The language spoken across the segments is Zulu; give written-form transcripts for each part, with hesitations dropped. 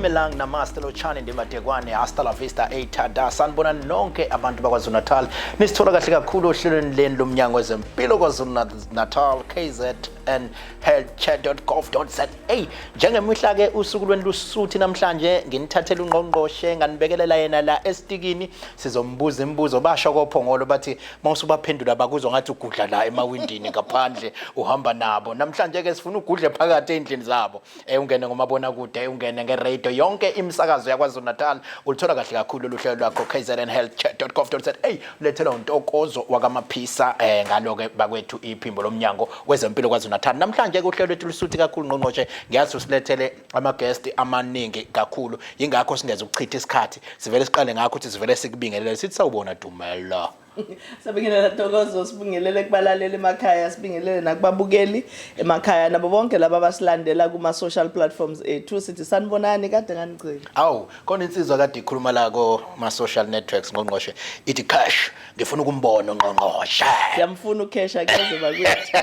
Dumelang, namaste, lotshani, ndimadekwane, hasta la vista, eyithada. Sanibona nonke abantu baKwaZulu Natal. Nisithola kahle kakhulu ohlelweni leni lomnyango wezempilo KwaZulu Natal, KZN healthcare.gov.za. Njengemihla ke usuku lweni lusuthi namhlanje nginithathela ungqongqoshe nganibekelela yena la esitikini, sizombuza imibuzo. Basho kophongolo bathi mawusubaphendula bakuzwa ngathi ugudla la emawindini ngaphandle uhamba nabo. Namhlanje ke sifuna ugudle phakathi endlini zabo. Ungene ngomabonakude, ungene ngeradio, yonke imisakazo yaKwaZulu Natal ulithola kahle kakhulu lolu hlelo lwakho kznhealthcare.gov.za, lethelwa uNtokozo wakaMaphisa. Ngalo-ke bakwethu iphimbo lomnyango wezempilo KwaZulu Natal. Namhlanje ke uhlelo lwethu lisuthi kakhulu, ngqongqoshe. Ngiyazi usilethele ama-guest amaningi kakhulu, yingakho singeze ukuchitha isikhathi, sivele siqale ngakho ukuthi sivele sikubingelele, sithi sawubona, dumela. Sibingelele Ntokozo, sibingelele kubalaleli emakhaya, sibingelele nakubabukeli emakhaya nabo bonke laba abasilandela kuma social platforms ethu. Sithi sanibonani, kade nganigcina. Awu, khona insizwa kade ikhuluma la ko-ma-social networks, ngqongqoshe, ithi, "Cash, ngifuna ukumbona ungqongqoshe." Siyamfuna uCash, akeze bakwethu.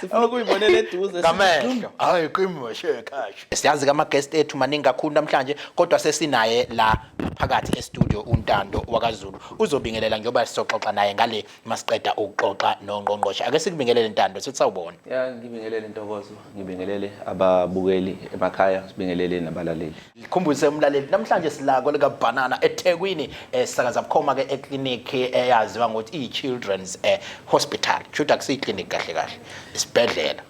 Sifuna ukuyibonela eduze. Ngamehlo, hayi qimoshe cash. Siyazi ke ama-guest ethu maningi kakhulu namhlanje, kodwa sesinaye la phakathi e-studio uNtando wakaZulu, uzobingelela njengoba sizoxoxa naye ngale masiqeda ukuxoxa nongqongqoshe. Ake sikubingelele, Ntando, sithi sawubona. Ya, ngibingelele Ntokozo, ngibingelele ababukeli emakhaya, sibingelele nabalaleli. Khumbuze umlaleli, namhlanje sila kwelika-Banana eThekwini, sisakaza bukhoma ke eklinikhi eyaziwa ngokuthi iyi-Children's Hospital. Shuthi akusiyi-clinic kahle kahle, isibhedlela.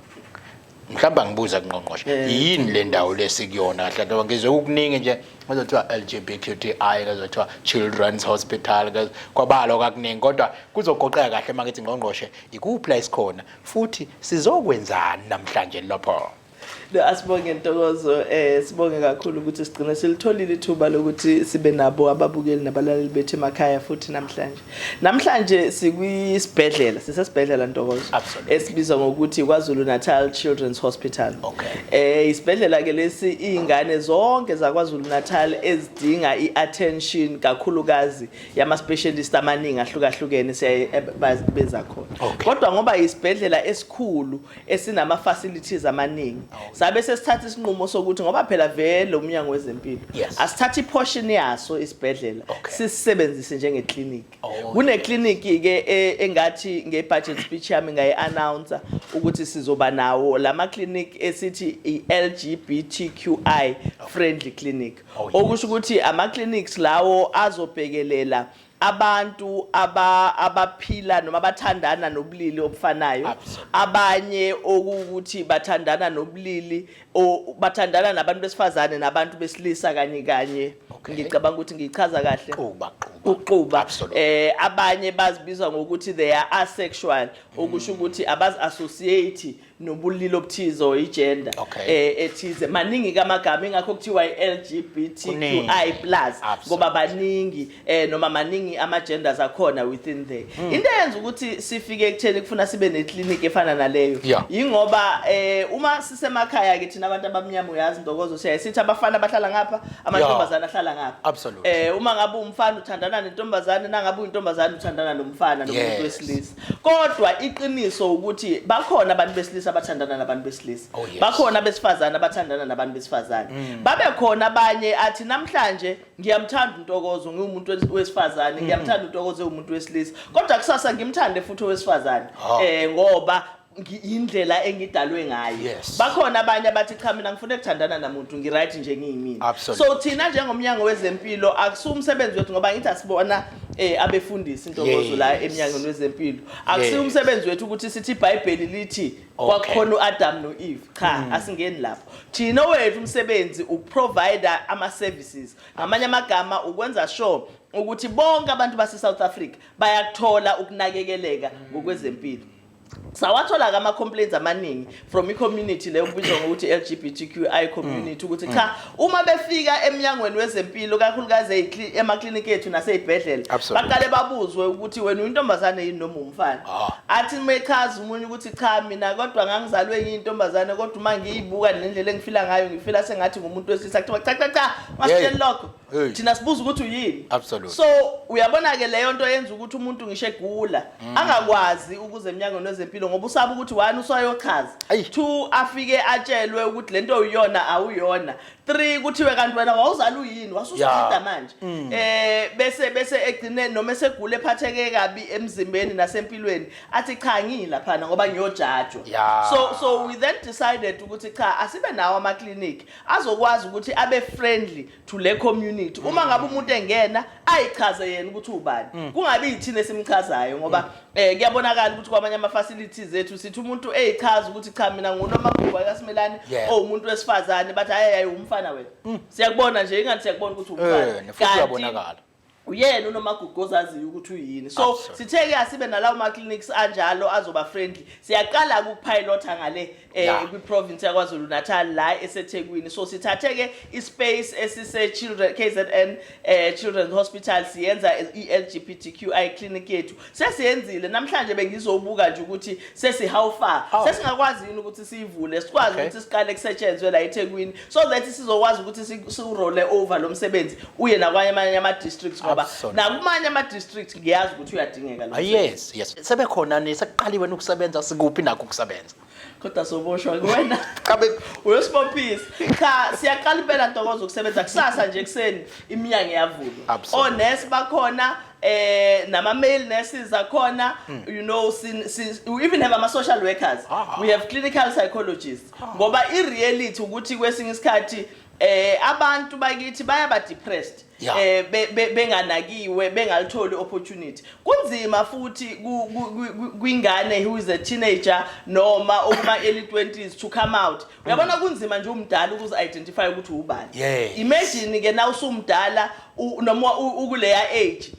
Mhlawumbe angibuza kungqongqoshe, yini le ndawo lesikuyona kahle kahle? Ngizwe okuningi nje, kuzothiwa LGBTQI, kuzothiwa Children's Hospital, kwabalwa kakuningi, kodwa kuzogoqeka kahle uma ngithi, ngqongqoshe, ikuphi la esikhona futhi sizokwenzani namhlanje lapho? No, asibonge Ntokozo, sibonge kakhulu ukuthi sigcine silitholile ithuba lokuthi sibe nabo ababukeli nabalaleli bethu emakhaya futhi namhlanje. Namhlanje sikwisibhedlela, sisesibhedlela Ntokozo. Esibizwa ngokuthi KwaZulu Natal Children's Hospital. Isibhedlela ke lesi izingane zonke zaKwaZulu Natal ezidinga iattention kakhulukazi yama specialist amaningi ahlukahlukene siyaye beza khona. Kodwa ngoba isibhedlela esikhulu esinama facilities amaningi, sabe sesithatha isinqumo sokuthi ngoba phela vele umnyango wezempilo, asithathe iportion yaso isibhedlela sisebenzise njenge clinic. Kune clinic ke engathi nge budget speech yami ngayi announce ukuthi sizoba nawo lama clinic esithi i-LGBTQI friendly clinic. Okusho ukuthi ama clinics lawo azobhekelela abantu abaphila noma abathandana nobulili obufanayo, abanye okuwukuthi bathandana nobulili o bathandana nabantu besifazane nabantu besilisa kanye kanye. Ngicabanga ukuthi ngichaza kahle. Xuba xuba. Uxuba. Abanye bazibiza ngokuthi they are asexual, okusho ukuthi abazi associate nobulili obuthize or igender ethize. Maningi kamagama, ingakho kuthiwa i-LGBTQI plus, ngoba baningi noma maningi ama genders akhona within there. Into eyenza ukuthi sifike ekutheni kufuna sibe neclinic efana naleyo, ingoba uma sisemakhaya ke thina abantu abamnyama, uyazi Ntokozo, siyaye sithi abafana bahlala ngapha, amantombazana ahlala ngapha. Uma ngabe umfana uthandana nentombazane, nangabe uyintombazane uthandana nomfana nomuntu wesilisa. Kodwa iqiniso ukuthi bakhona abantu besilisa abathandana nabantu besilisa. Bakhona abesifazane abathandana nabantu besifazane. Babe khona abanye athi namhlanje ngiyamthanda uNtokozo ngiwumuntu wesifazane, ngiyamthanda uNtokozo ewumuntu wesilisa, kodwa kusasa ngimthande futhi owesifazane, ngoba indlela engidalwe ngayo. Bakhona abanye abathi cha, mina ngifuna ukuthandana namuntu, ngiright nje ngiyimina. So thina njengomnyango wezempilo akusiwo umsebenzi wethu, ngoba ngithi asibona abefundisi intokozo la eminyangweni wezempilo, akusiwo umsebenzi wethu ukuthi sithi iBhayibheli lithi kwakukhona uAdam noEve. Cha, asingeni lapho thina. Wethu umsebenzi ukuprovide ama services, ngamanye amagama ukwenza sure ukuthi bonke abantu base South Africa bayakuthola ukunakekeleka ngokwezempilo. Sawathola-ke ama-complaints amaningi from i-community leyo kubizwa ngokuthi LGBTQI community, ukuthi cha, uma befika emnyangweni wezempilo, kakhulukazi emakliniki ethu nasey'bhedlela, baqale babuzwe ukuthi wena uyintombazane yini noma umfana. Athi uma echaza umunye ukuthi cha, mina kodwa ngangizalwe ngiyintombazane, kodwa uma ngiyibuka nendlela engifila ngayo, ngifila sengathi ngumuntu wesilisa, kuthiwa cha cha cha, ungasitsheli lokho. Thina sibuza ukuthi uyini. So uyabona ke leyo nto yenza ukuthi umuntu ngisho egula angakwazi ukuze emnyangweni wezempilo. wezempilo ngoba usaba ukuthi, one, usayochaza, Ayi. two, afike atshelwe ukuthi lento uyona awuyona, three, kuthiwe kanti wena wawuzala uyini, wasusidida manje, bese egcine noma esegule, ephatheke kabi emzimbeni nasempilweni, athi cha, ngilaphana ngoba ngiyojajwa. So we then decided ukuthi cha, asibe nawo ama clinic azokwazi ukuthi abe friendly to le community. Uma ngabe umuntu engena, ayichaze yena ukuthi ubani, kungabi yithina esimchazayo, ngoba kuyabonakala ukuthi kwamanye ama facilities ethu sithi umuntu eyichaza ukuthi cha, mina nguNomagugu kaSimelane, owumuntu wesifazane, bathi hayi hayi, umfana wena, siyakubona nje, ingani siyakubona ukuthi umfana. Futhi Kanti uyabonakala. Uyena uNomagugu ozaziyo ukuthi uyini. So sithe-ke asibe nalawo ma-clinics anjalo azoba friendly. Siyaqala ukupilotha ngale kwi-province yaKwaZulu Natal, la eseThekwini. So sithathe-ke ispace esise-children KZN Children's Hospital, siyenza i-LGBTQI clinic yethu. Sesiyenzile namhlanje, bengizobuka nje ukuthi sesi how far, sesingakwazi yini ukuthi siyivule, sikwazi ukuthi siqale kusetshenzwe la eThekwini, so that sizokwazi ukuthi siwurole over lo msebenzi uye nakwanye amanye ama-districts, ngoba nakumanye ama-district ngiyazi ukuthi uyadingeka lo msebenzi. Yes, sebekhona ni sekuqaliwe ukusebenza? Sikuphi nakho ukusebenza? Kodwa soboshwa kuwena. Qabe. Uyosibophisa. Cha, siyaqala impela, Ntokozo, ukusebenza kusasa nje ekuseni, iminyango iyavulwa. Onesi bakhona, nama male nurses akhona, we even have ama social workers. We have clinical psychologists, ngoba i reality ukuthi kwesinye isikhathi abantu bakithi bayaba depressed benganakiwe, bengalitholi opportunity. Kunzima futhi kwingane who is a teenager noma okuma early 20s to come out. Uyabona, kunzima nje umdala ukuze identify ukuthi ubani. Imagine ke na usumdala, noma ukuleya age,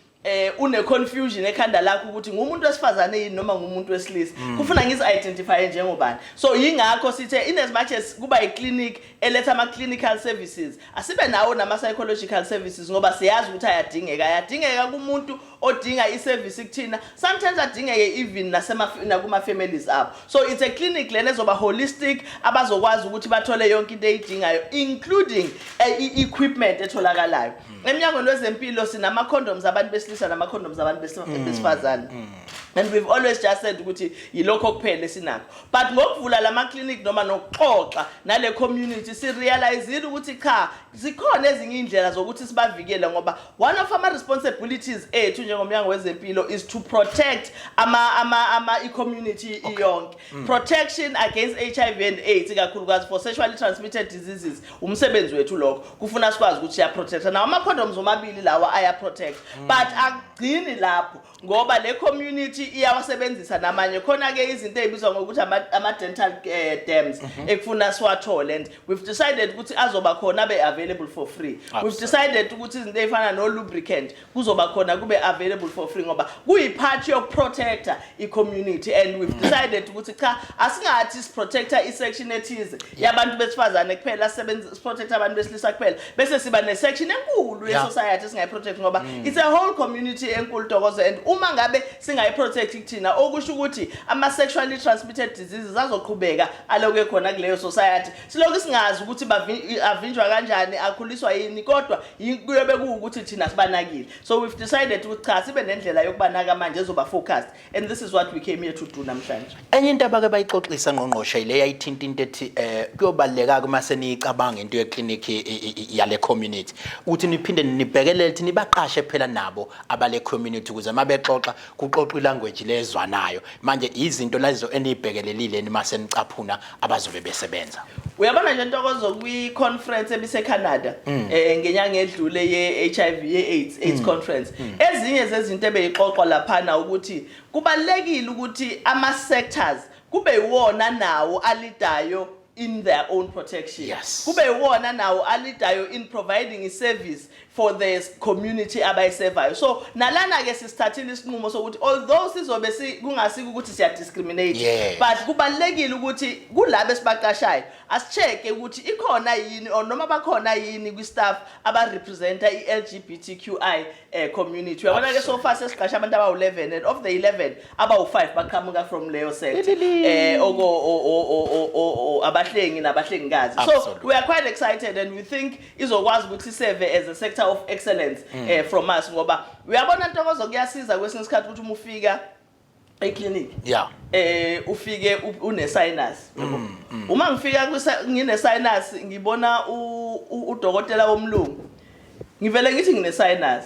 une confusion ekhanda lakho ukuthi ngumuntu wesifazane yini noma ngumuntu wesilisa, kufuna ngizi identify njengobani. So yingakho sithe in as much as kuba i-clinic eletha ama clinical services, asibe nawo nama psychological services, ngoba siyazi ukuthi ayadingeka, ayadingeka kumuntu odinga i-service kuthina, sometimes adingeke even nasema nakuma families abo. So it's a clinic lena ezoba holistic, abazokwazi ukuthi bathole yonke into eyidingayo, including i-equipment etholakalayo emnyangweni wezempilo. Sinama condoms abantu besilisa nama condoms abantu besifazane, and we've always just said ukuthi yilokho kuphela esinakho. But ngokuvula lama clinic noma nokuxoxa nale community, si realize ukuthi cha, zikhona ezinye indlela zokuthi sibavikele, ngoba one of ama responsibilities ethu njengomnyango wezempilo is to protect ama i-community iyonke. Protection against HIV and AIDS, ikakhulukazi for sexually transmitted diseases, umsebenzi wethu lokho. Kufuna sikwazi ukuthi siya-protecta nawo ama condoms omabili lawa aya protect, but akugcini lapho, ngoba le community iyawasebenzisa namanye khona ke izinto ezibizwa ngokuthi ama dental dams ekufuna siwathole, and we've decided ukuthi azoba khona, abe available for free. We've decided ukuthi izinto ezifana no lubricant kuzoba khona, kube available for free, ngoba kuyipart yokuprotecta i-community. And we've decided ukuthi cha, asingathi siprotecta i-section ethize yabantu besifazane kuphela, sisebenza siprotecta abantu besilisa kuphela, bese siba ne-section enkulu ye-society singayiprotect, ngoba it's a whole community enkulu, Ntokozo, and uma ngabe singayiprotect kuthina, okusho ukuthi ama-sexually transmitted diseases azoqhubeka aloku ekhona kuleyo society, silokhu singazi ukuthi avinjwa kanjani, akhuliswa yini, kodwa kuyobe kuwukuthi thina sibanakile. So we've decided ukuthi cha, sibe nendlela yokubanaka manje ezoba focused, and this is what we came here to do namhlanje. Enye into abake bayixoxisa, ngqongqoshe, ile yayithinta into ethi kuyobaluleka uma seniyicabanga into yeclinic yale community ukuthi niphinde nibhekelele ukuthi nibaqashe phela nabo abale community, ukuze uma bexoxa kuxoxwa ilanguage lezwanayo. Manje izinto lezo eniyibhekelelile nima senicaphuna abazobe besebenza? Uyabona nje, Ntokozo, kwi-conference ebiseCanada ngenyanga edlule ye-HIV ye-AIDS, AIDS conference, ezinye zezinto ebeyixoxwa laphana ukuthi kubalekile ukuthi ama-sectors kube iwona nawo alidayo in their own protection, kube iwona nawo alidayo in providing a service for the community abayisevayo. So nalana ke sisithathile isinqumo sokuthi although sizobe kungasiko ukuthi siya discriminate, but kubalekile ukuthi kulabo esibaqashayo asicheke ukuthi ikhona yini or noma bakhona yini kwi-staff abarepresenta i-LGBTQI community. Uyabona ke, so far sesiqasha abantu abawu-11, and of the 11, abawu-5 baqhamuka from leyo sector, oko o abahlengi nabahlengikazi. So we are quite excited and we think izokwazi ukuthi serve as a sector of excellence from us, ngoba uyabona, Ntokozo, kuyasiza kwesinye isikhathi ukuthi uma ufika Eclinic. Ufike une sinus, yabo. Uma ngifika ngine sinus, ngibona udokotela womlungu. Ngivele ngithi ngine sinus.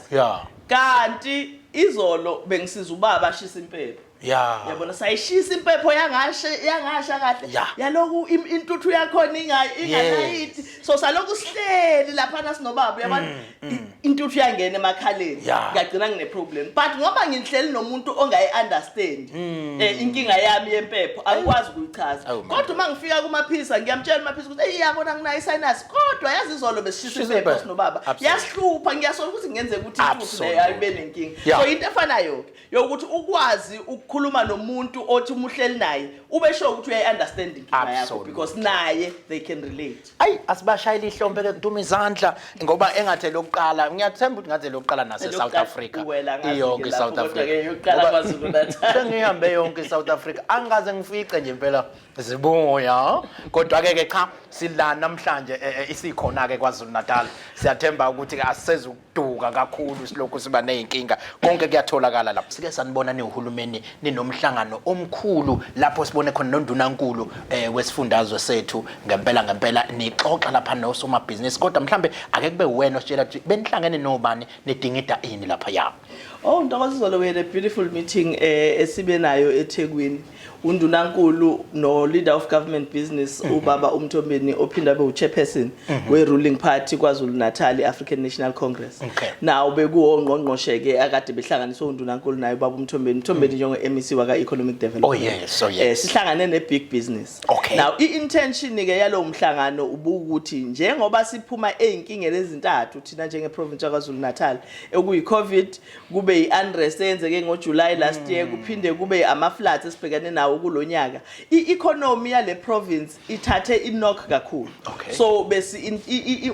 Kanti izolo bengisiza ubaba ashisa impepho. Yabona, sayishisa impepho, yangasha, yangasha kahle. Yaloku intuthu yakhona ingalayiti. So salokhu sihleli lapha sinobaba, uyabona, intuthu yangena emakhaleni. Ngiyagcina ngine problem. But ngoba ngihleli nomuntu ongayi understand inkinga yami yempepho, angikwazi ukuyichaza. Awu, man. Kodwa uma ngifika kumaphisa, ngiyamtshela umaphisa ukuthi, "Hey, yabona, nginayo sinus." Kodwa yazi, izolo besishisa Shisa impepho impepho. sinobaba. Yasihlupha, ngiyasola ukuthi kungenzeka ukuthi intuthu leyo ayibe nenkinga. So into efanayo ke yokuthi ukwazi ukukhuluma nomuntu othi uma uhleli naye ube sure ukuthi uyayi-understand inkinga yakho, because naye they can relate. Ayi, asibashayele ihlombe ke, kuduma izandla, ngoba engathe lokuqala, ngiyathemba ukuthi ngathi lokuqala nase South Elokuqala Africa. uwela ngazi Iyonke ke iSouth lapho, Africa. kodwa-ke yokuqala Ngoba KwaZulu Natal. sengihambe yonke iSouth Africa, angikaze ngifice nje impela zibuya. Kodwa ke cha, sila namhlanje, isikhona ke KwaZulu Natal. Siyathemba ukuthi ke asisezukuduka kakhulu, silokhu siba nezinkinga. Konke kuyatholakala lapho. Sike sanibona niwuhulumeni ninomhlangano omkhulu lapho sibone khona nondunankulu wesifundazwe sethu, ngempela ngempela nixoxa lapha nosomabhizinisi. Kodwa mhlambe ake kube wena ositshela ukuthi benihlangene nobani, nidingida ini lapha ya? Oh, Ntokozo, izolo we had a beautiful meeting esibe nayo eThekwini. Undunankulu no leader of government business, ubaba uMthombeni, ophinda abe uchairperson we ruling party KwaZulu Natal, African National Congress. Now bekuwo ngqongqoshe ke akade behlanganiswe undunankulu naye ubaba uMthombeni. Mthombeni njengo MEC waka Economic Development. Oh yes. Sihlangane ne big business. Now i-intention ke yalo mhlangano ubukuthi njengoba siphuma ezinkingeni ezintathu thina njenge province yaKwaZulu Natal, ekuyi COVID, kube i-unrest eyenzeke ngoJuly last year, kuphinde kube ama floods esibhekane nawo kulonyaka, i-economy yale province ithathe i-knock kakhulu. So besi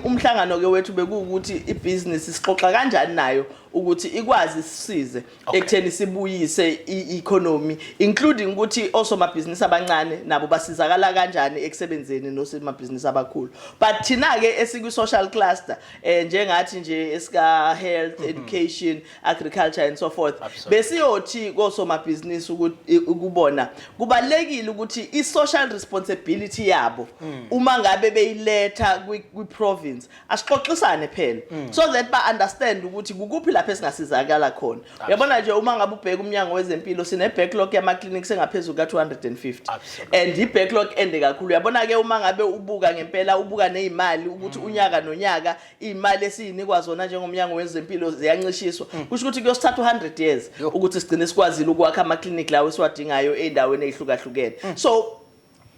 umhlangano ke wethu bekuwukuthi ibusiness sixoxa kanjani nayo ukuthi ikwazi sisize ekutheni sibuyise i-economy, including ukuthi osomabhizinisi abancane nabo basizakala kanjani ekusebenzeni nosomabhizinisi abakhulu. But thina ke esikwi social cluster, njengathi nje esika health, education, agriculture and so forth, besiyothi kosomabhizinisi ukuthi ukubona kubalekile ukuthi i-social responsibility yabo uma ngabe beyiletha kwi-province, asixoxisane phela so that ba understand ukuthi kukuphi lapho esingasizakala khona. Uyabona nje, uma ngabe ubheka umnyango wezempilo, sine backlog yama clinics engaphezulu ka 250 and i-backlog ende kakhulu. Uyabona ke, uma ngabe ubuka ngempela, ubuka nezimali ukuthi unyaka nonyaka imali esiyinikwa zona njengomnyango wezempilo ziyancishiswa, kusho ukuthi kuyosithatha u100 years ukuthi sigcine sikwazile ukwakha ama clinic lawo esiwadingayo ey'ndaweni ey'hlukahlukene. So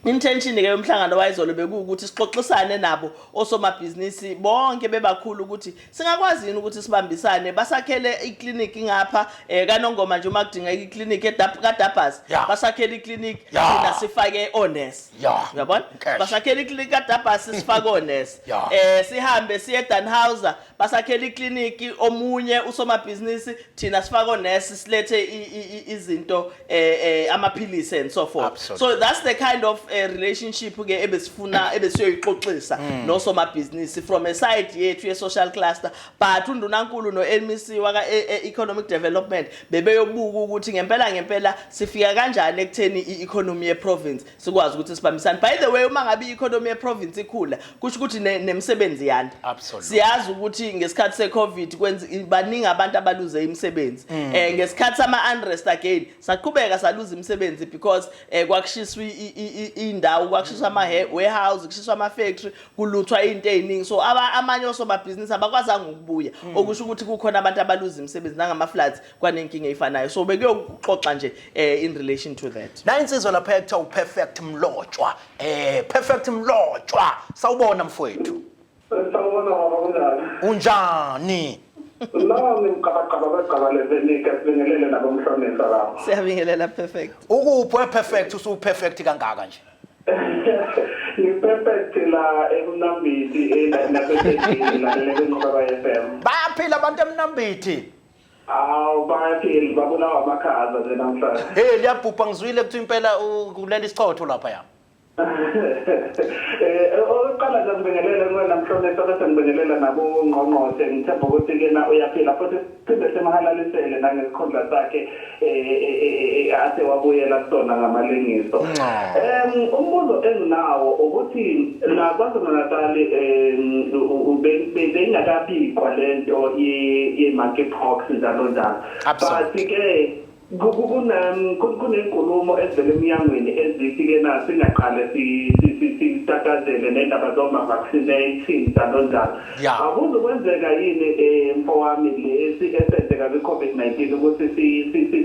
intention ke yomhlangano wayizolo bekuwukuthi sixoxisane nabo osomabhizinisi bonke bebakhulu ukuthi singakwazi yini ukuthi sibambisane, basakhele iclinic ngapha kaNongoma nje uma kudingeka iclinic kaDabas, basakhele iclinic, thina sifake onesi. Uyabona? Cash. Basakhele iclinic kaDabas, sifake onesi. Sihambe siye eDannhauser, basakhele iclinic omunye usomabhizinisi, thina sifake onesi, silethe izinto, amaphilisi and so forth. So that's the kind of relationship ke ebesifuna, ebesiyoyixoxisa nosomabhizinisi from a side yethu ye social cluster. But undunankulu no MEC waka economic development bebeyobuka ukuthi ngempela ngempela sifika kanjani ekutheni i-economy ye province sikwazi ukuthi sibambisane. By the way, uma ngabe i-economy ye province ikhula, kusho ukuthi nemisebenzi yanda. Siyazi ukuthi ngesikhathi se-COVID kwenza baningi abantu abaluze imisebenzi. Ngesikhathi sama unrest again saqhubeka saluza imisebenzi because kwakushiswa indawo, kwakushiswa ama warehouse, kushiswa ama factory, kuluthwa into eziningi. So amanye osomabhizinisi abakwazanga ukubuya, okusho ukuthi kukhona abantu abaluza imisebenzi. Nangama floods kwanenkinga efanayo, so bekuyoxoxa nje in relation to that. Na insizwa lapha ekuthiwa uPerfect Mlotshwa. Perfect Mlotshwa, sawubona mfowethu. Sawubona baba, kunjani? Unjani? La ngimqabaqaba begqaba levenika, sibingelele nabomhlonishwa lapho. Siyabingelela, Perfect. Ukuphi we-Perfect, usu-perfect kangaka nje? Ngi-perfect la eMnambithi, naseThekwini, lalela kwiNqwaba FM. Bayaphila abantu eMnambithi? Awu, bayaphila, babulawa amakhaza nje namhlanje. Hey, liyabhubha, ngizwile kuthi impela kuleli isichotho lapha ya. Oqala nje ngibingelele kuwena mhlonishwa, bese ngibingelela nabo ngqongqoshe. Ngithemba ukuthi kena uyaphila futhi siphinde simhalalisele nangesikhundla sakhe. athe wabuyela kusona ngamalengiso. Umbuzo enginawo ukuthi la KwaZulu-Natal beyingakabikwa lento ye-monkeypox njalo njalo. Absolutely. But ke kunenkulumo ezivela emnyangweni ezithi-ke na singaqale sitatazele nendaba zoma-vaccination njalo njalo. Akuzukwenzeka yini, mfowami, lesi esenzeka kwi-COVID-19 ukuthi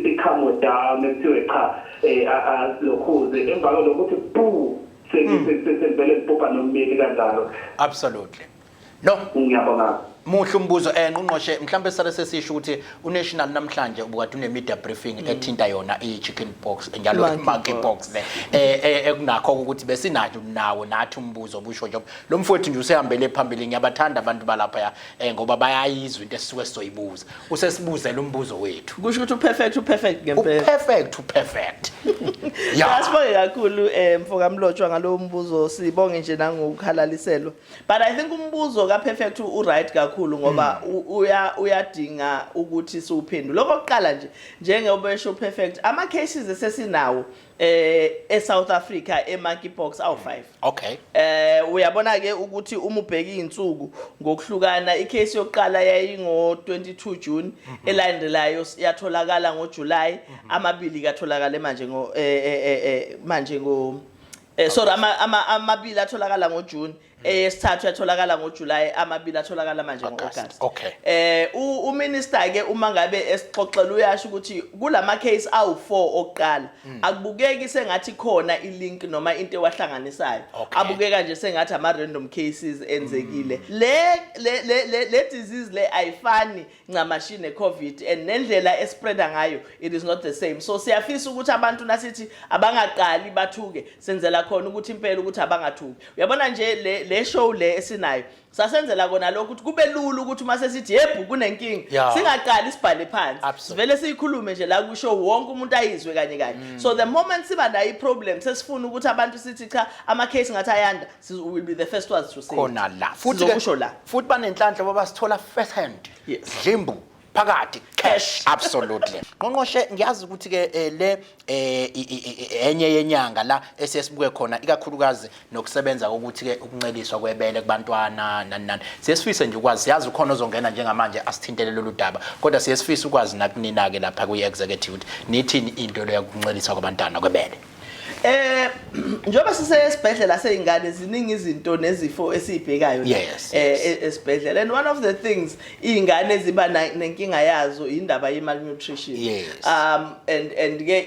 si-calm down, kuthiwe cha, lokhuze emva kwalokuthi pu sevele sibhubha nommeli kanjalo? Absolutely no. Ngiyabonga. Muhle umbuzo, ngqongqoshe. Mhlawumbe sale sesisho ukuthi unational namhlanje ubukade une media briefing ethinta yona i-chicken pox njalo, Monkey monkey pox le, ekunakho ukuthi besinayo nawo nathi umbuzo obusho nje. Lo mfowethu nje usehambele phambili. Ngiyabathanda abantu balapha ngoba bayayizwa into esisuke sizoyibuza. Usesibuzela umbuzo wethu. Kusho ukuthi uperfect, uperfect ngempela. Uperfect, uperfect, ya. Asibonge kakhulu, mfoka Mlotshwa, ngalowo mbuzo. Sibonge nje nangokuhalaliselwa, but I think umbuzo kaPerfect u right kakhulu ngoba uyadinga ukuthi siwuphendule. Okokuqala nje, njengoba esho Perfect, ama cases esesinawo eSouth Africa e-monkeypox awu5. Uyabona ke ukuthi uma ubheka izinsuku ngokuhlukana, icase yokuqala yayingo 22 June, elandelayo yatholakala ngoJuly, amabili katholakala manje ngo eh eh eh, eh manje ngo sorry, amabili atholakala ngoJune, eyesithathu yatholakala ngoJuly, amabili atholakala manje August. ngoAugust. Uminister ke uma ngabe esixoxela uyasho ukuthi kulama case awu4 okuqala akubukeki sengathi khona ilink noma into ewahlanganisayo. Abukeka nje sengathi ama random cases enzekile. Le disease le ayifani ncamashi ne-COVID, and nendlela espreada ngayo, it is not the same. So siyafisa ukuthi abantu nasithi abangaqali bathuke, senzela khona ukuthi impela ukuthi abangathuki. Uyabona nje le show le esinayo, sasenzela kona lokho ukuthi kube lula ukuthi uma sesithi yebhu kunenkinga, singaqali sibhale phansi, sivele siyikhulume nje la kusho wonke umuntu ayizwe kanye kanye. So the moment siba nayo i-problem, sesifuna ukuthi abantu sithi cha, ama-case ngathi ayanda, will be the first ones to say it. Khona la futhi ke Sizokusho la. Futhi banenhlanhla babasithola first hand. Dlimbu phakathi cash, absolutely. Ngqongqoshe, ngiyazi ukuthi ke le enye yenyanga la esesibuke khona ikakhulukazi nokusebenza kokuthi ke ukunceliswa kwebele kubantwana nani nani. Siyesifise nje ukwazi, siyazi ukhona ozongena njengamanje asithintele lolu daba, kodwa siyesifisa ukwazi nakunina ke lapha kwi executive ukuthi nithini into leyo yokunceliswa kwabantwana kwebele. Njengoba sisesibhedlela seyingane, ziningi izinto nezifo esizibhekayo la, esibhedlela, and one of the things izingane ziba nenkinga yazo indaba ye malnutrition. And ke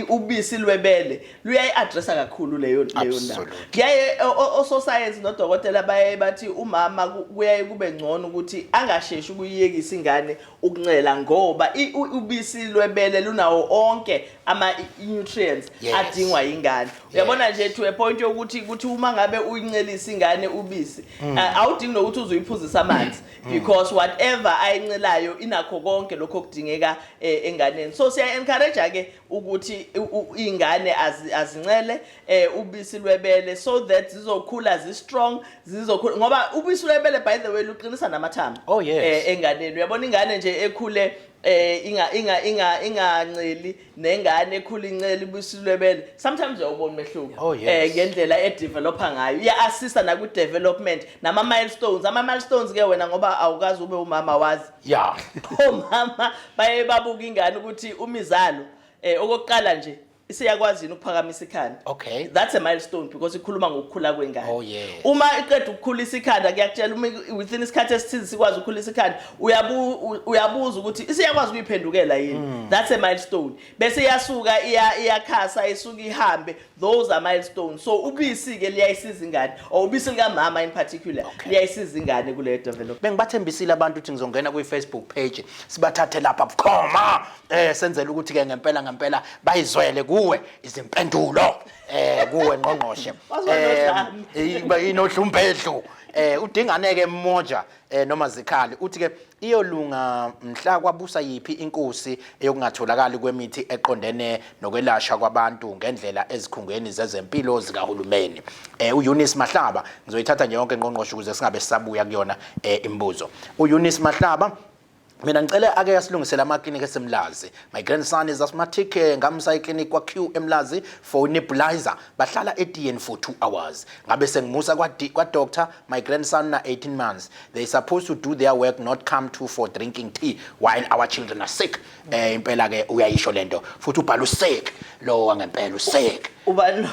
ubisi lwebele luyayi-addressa kakhulu leyo ndaba. Kuyaye ososayensi nodokotela baye bathi umama kuyaye kube ngcono ukuthi angasheshi ukuyiyekisa ingane ukuncela, ngoba ubisi lwebele lunawo onke ama nutrients adingwa ingane. Uyabona nje, to a point yokuthi kuthi uma ngabe uyincelisa ingane ubisi, awudingi nokuthi uzuyiphuzisa amanzi, because whatever ayincelayo inakho konke lokho okudingeka enganeni. So siya encourage ke ukuthi ingane azincele ubisi lwebele so that zizokhula zi strong, zizokhula ngoba ubisi lwebele, by the way, luqinisa namathambo enganeni. Uyabona ingane nje ekhule inga inganceli nengane ekhula incela ubisi lwebele, sometimes uyawubona umehluko ngendlela edevelopa ngayo. Iya assista na ku development nama milestones. Ama milestones ke wena, ngoba awukazi ube umama, wazi. Omama baye babuka ingane ukuthi umizalo, okokuqala nje, isiyakwazi yini ukuphakamisa ikhanda. That's a milestone because ikhuluma ngokukhula kwengane. Uma iqeda ukukhulisa ikhanda, kuyakutshela uma within isikhathi esithize sikwazi ukukhulisa ikhanda, uyabuza ukuthi isiyakwazi ukuyiphendukela yini. That's a milestone. Bese iyasuka iyakhasa, isuka ihambe. Those are milestones. So ubisi ke liyayisiza ingane, or ubisi likamama in particular, liyayisiza ingane kuleyo development. Bengibathembisile abantu ukuthi ngizongena kwi-Facebook page sibathathe lapha bukhoma, senzele ukuthi ke ngempela ngempela bayizwele kuwe izimpendulo, kuwe ngqongqoshe. Waziwa nodlame. Inodlumbedlu. Udingane ke mmoja noma zikhali uthi ke iyolunga mhla kwabusa yiphi inkosi eyokungatholakali kwemithi eqondene nokwelashwa kwabantu ngendlela ezikhungweni zezempilo zikahulumeni. UEunice Mahlaba, ngizoyithatha nje yonke ngqongqoshe ukuze singabe sisabuya kuyona imibuzo. UEunice Mahlaba Mina ngicela ake asilungisele amaklinikhi eseMlazi. My grandson is asthmatic, ngamsa eclinic kwa Q eMlazi for nebulizer. Bahlala etiyeni for 2 hours. Ngabe sengimusa kwa, kwa doctor, my grandson na 18 months. They supposed to do their work, not come to for drinking tea while our children are sick. Impela ke uyayisho lento. Futhi ubhala usick lo wangempela usick. Ubani lo?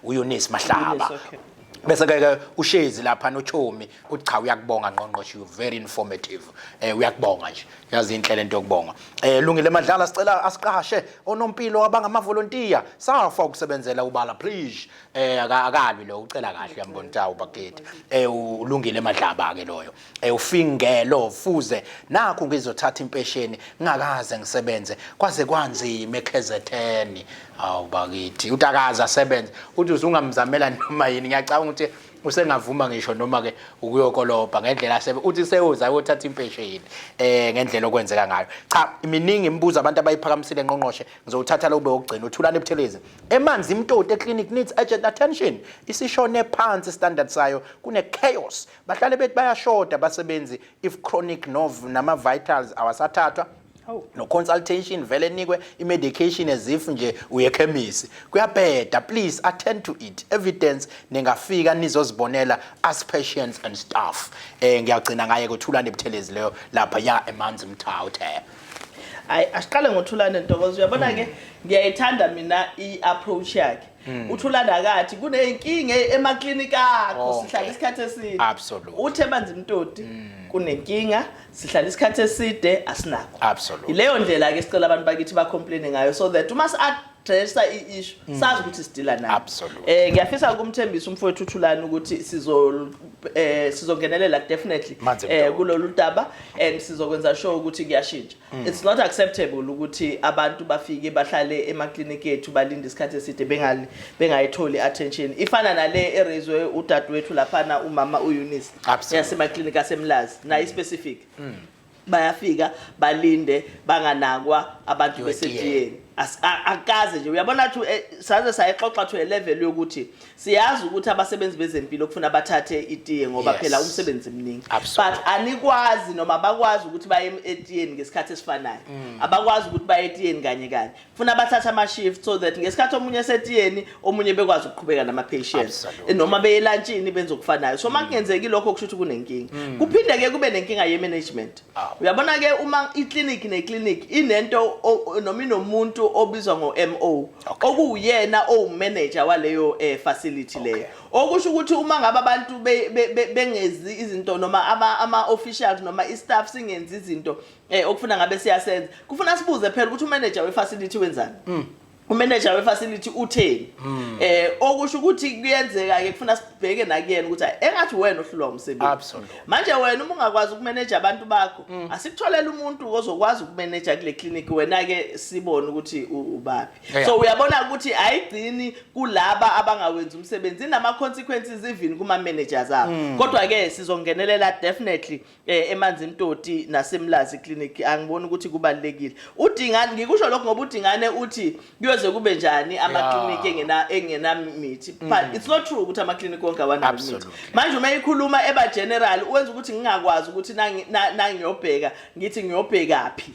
uEunice Mahlaba. Eunice, okay. Bese ke ke uShezi lapha noChomi uthi cha, uyakubonga ngqongqoshe, you very informative. Uyakubonga nje. Yazi inhle lento yokubonga. Lungile Madlala, sicela asiqashe onompilo abangama volunteer. Safa ukusebenzela ubala, please. Akalwi lo, ucela kahle, uyambona ukuthi awu bakithi. Ulungile Madlaba ke loyo. Ufingelo fuze nakho ngizothatha impesheni ngingakaze ngisebenze kwaze kwanzima eKZN. Awu bakithi, uthi akaze asebenze, uthi usungamzamela noma yini. Ngiyacabanga ukuthi usengavuma ngisho noma ke ukuyokolobha ngendlela asebe, uthi sewuza uyothatha impesheni ngendlela okwenzeka ngayo. Cha, iminingi imibuzo abantu abayiphakamisile ngqongqoshe, ngizowuthatha lo ube wokugcina. Uthulane Buthelezi, eManzimtoti eclinic needs urgent attention, isishone phansi standard sayo, kune chaos, bahlale bethi bayashoda abasebenzi if chronic nov nama vitals awasathathwa. Hawu. No consultation, vele nikwe i-medication as if nje uye ekhemisi, kuyabheda. Please attend to it, evidence ningafika nizozibonela as patients and staff. Ngiyagcina ngaye kuThulane Buthelezi leyo lapha ya eManzimtoti. Hayi, asiqale ngoThulane, Ntokozo. Uyabona ke, ngiyayithanda mina i-approach yakhe. UThulane akathi kuneyinkinga emaklinikhi akho, sihlala isikhathi eside. Uthe eManzimtoti kunenkinga, sihlala isikhathi eside, asinakho. Ileyo ndlela ke sicela abantu bakithi ba-complain ngayo so that uma si-addressa i-issue sazi ukuthi sidila nayo. Ngiyafisa ukumthembisa umfowethu uThulane ukuthi sizongenelela definitely Manzi Mtoti. Kulolu daba and sizokwenza sure ukuthi kuyashintsha. It's not acceptable ukuthi abantu bafike bahlale emakliniki ethu, balinde isikhathi eside, bengayitholi attention. Ifana nale erezwe udadewethu laphana, umama uEunice, yasemakliniki aseMlazi, nayo specific. Bayafika balinde, banganakwa abantu besetiyeni. Akaze nje uyabona thi saze sayixoxa to a level yokuthi siyazi ukuthi abasebenzi bezempilo kufuna bathathe itiye ngoba phela umsebenzi mningi, but anikwazi noma bakwazi ukuthi baye etiyeni ngesikhathi esifanayo. Abakwazi ukuthi baye etiyeni kanye kanye, funa bathathe ama-shift so that ngesikhathi omunye esetiyeni, omunye bekwazi ukuqhubeka nama-patients, noma beye elantshini benze okufanayo. So uma kungenzeki lokho, kusho ukuthi kunenkinga. Kuphinde-ke kube nenkinga ye-management. Uyabona ke, uma iclinic neclinic inento noma inomuntu obizwa ngo-MO, okuwuyena owumanager waleyo facility leyo, okusho ukuthi uma ngabe abantu bengezi izinto noma ama officials noma i-staff singenzi izinto okufuna ngabe siyasenza, kufuna sibuze phela ukuthi umanager we-facility wenzani, umanager we-facility utheni. Okusho ukuthi kuyenzeka ke kufuna sibheke nakuyena ukuthi hayi, engathi wena ohlulwa umsebenzi. Manje wena uma ungakwazi ukumanage abantu bakho, asikutholele umuntu ozokwazi ukumanage kule clinic, wena ke sibone ukuthi ubaphi. So uyabona ukuthi ayigcini kulaba abangawenzi umsebenzi, inama consequences even kuma managers abo. Kodwa ke sizongenelela definitely eManzimtoti naseMlazi Clinic. Angiboni ukuthi kubalekile udingane, ngikusho lokho ngoba udingane uthi kuyoze kube njani ama-clinic engena mithi, but it's not true ukuthi ama-clinic wonke awanayo imithi. Manje uma ikhuluma eba general, wenza ukuthi ngingakwazi ukuthi nangiyobheka ngithi ngiyobhekaphi,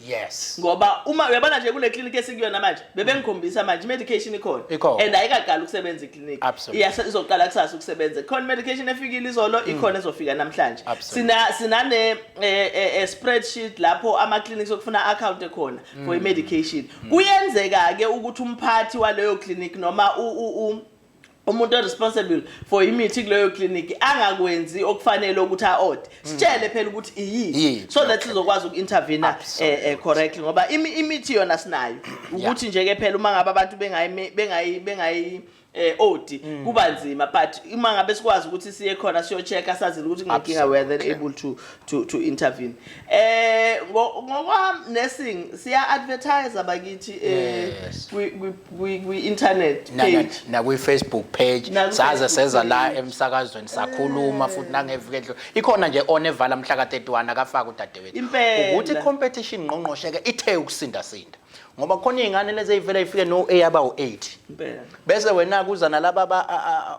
ngoba uma uyabona nje kule clinic esikuyona manje, bebengikhombisa manje i-medication ikhona Ikhona. and ayikaqali ukusebenza iclinic. Izoqala kusasa ukusebenza. Khona medication efikile izolo, ikhona ezofika namhlanje. Sinane spreadsheet lapho ama clinics okufuna account ekhona for i-medication. Kuyenzeka ke ukuthi umphathi waleyo clinic noma umuntu responsible for imithi kuleyo clinic angakwenzi okufanele ukuthi a-order, sitshele phela ukuthi iyiphi, Iyiphi, so that sizokwazi uku-intervene correctly, ngoba imithi yona sinayo, ukuthi nje ke phela uma ngabe abantu bengayi odi kuba nzima, but uma ngabe sikwazi ukuthi siye khona siyo-check-a, sazile ukuthi kunenkinga, we are then able to intervene. Ngokwa nursing siya advertise bakithi kwi internet page. Na kwi-Facebook page. Nakwi Saze Facebook seza la page. Emsakazweni sakhuluma futhi nangeviki edlule. Ikhona nje on evala mhla ka-31, akafaka udadewethu. Impela. Ukuthi competition, ngqongqoshe ke, ithe ukusinda sinda. Ngoba khona iy'ngane lezi ey'vele y'fike no-A abawu-8. Impela. Bese wena kuza nalaba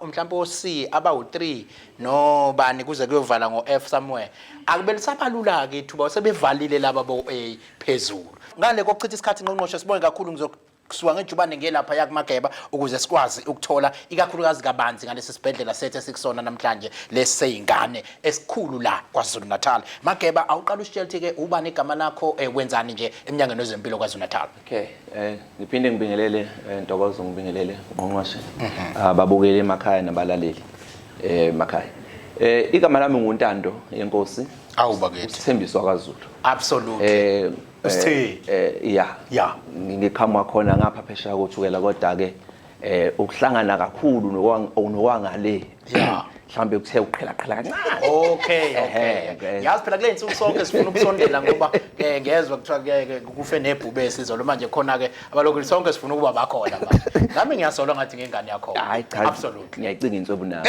mhlawumbe o-C abawu-3 nobani kuze kuyovala ngo-F somewhere. Akube lisabalula-ke ithuba sebevalile laba bo-A phezulu. Ngale kokuchitha isikhathi ngqongqoshe sibonge kakhulu ngizokusuka ngejubane ngelapha yakuMageba ukuze sikwazi ukuthola ikakhulukazi kabanzi ngalesi sibhedlela sethu esikusona namhlanje leseyingane esikhulu la KwaZulu Natal. Mageba awuqala usitshele ukuthi ke ubani igama lakho wenzani nje eminyangweni wezempilo KwaZulu Natal. Okay, ngiphinde ngibingelele Ntokozo ngibingelele ngqongqoshe ababukeli emakhaya nabalaleli emakhaya. Igama lami nguNtando yenkosi. Awu bakithi. Sithembiso kaZulu. Absolutely. Usithe. Yeah. Yeah. Ngiqhamuka khona ngapha phesheya koThukela kodwa ke ukuhlangana kakhulu nokwangale. Yeah. Mhlambe kuthe uqhela qhela kancane. Okay, Ehhe, okay. okay. Yazi phela kule nsuku sonke sifuna ukusondela ngoba ke ngezwe kuthiwa ke kufe nebhubesi izolo manje khona ke abalokhu sonke sifuna ukuba bakhona manje. Nami ngiyasolwa ngathi ngengane yakho. Hayi cha. Absolutely. Ngiyayicinga inswebu nayo.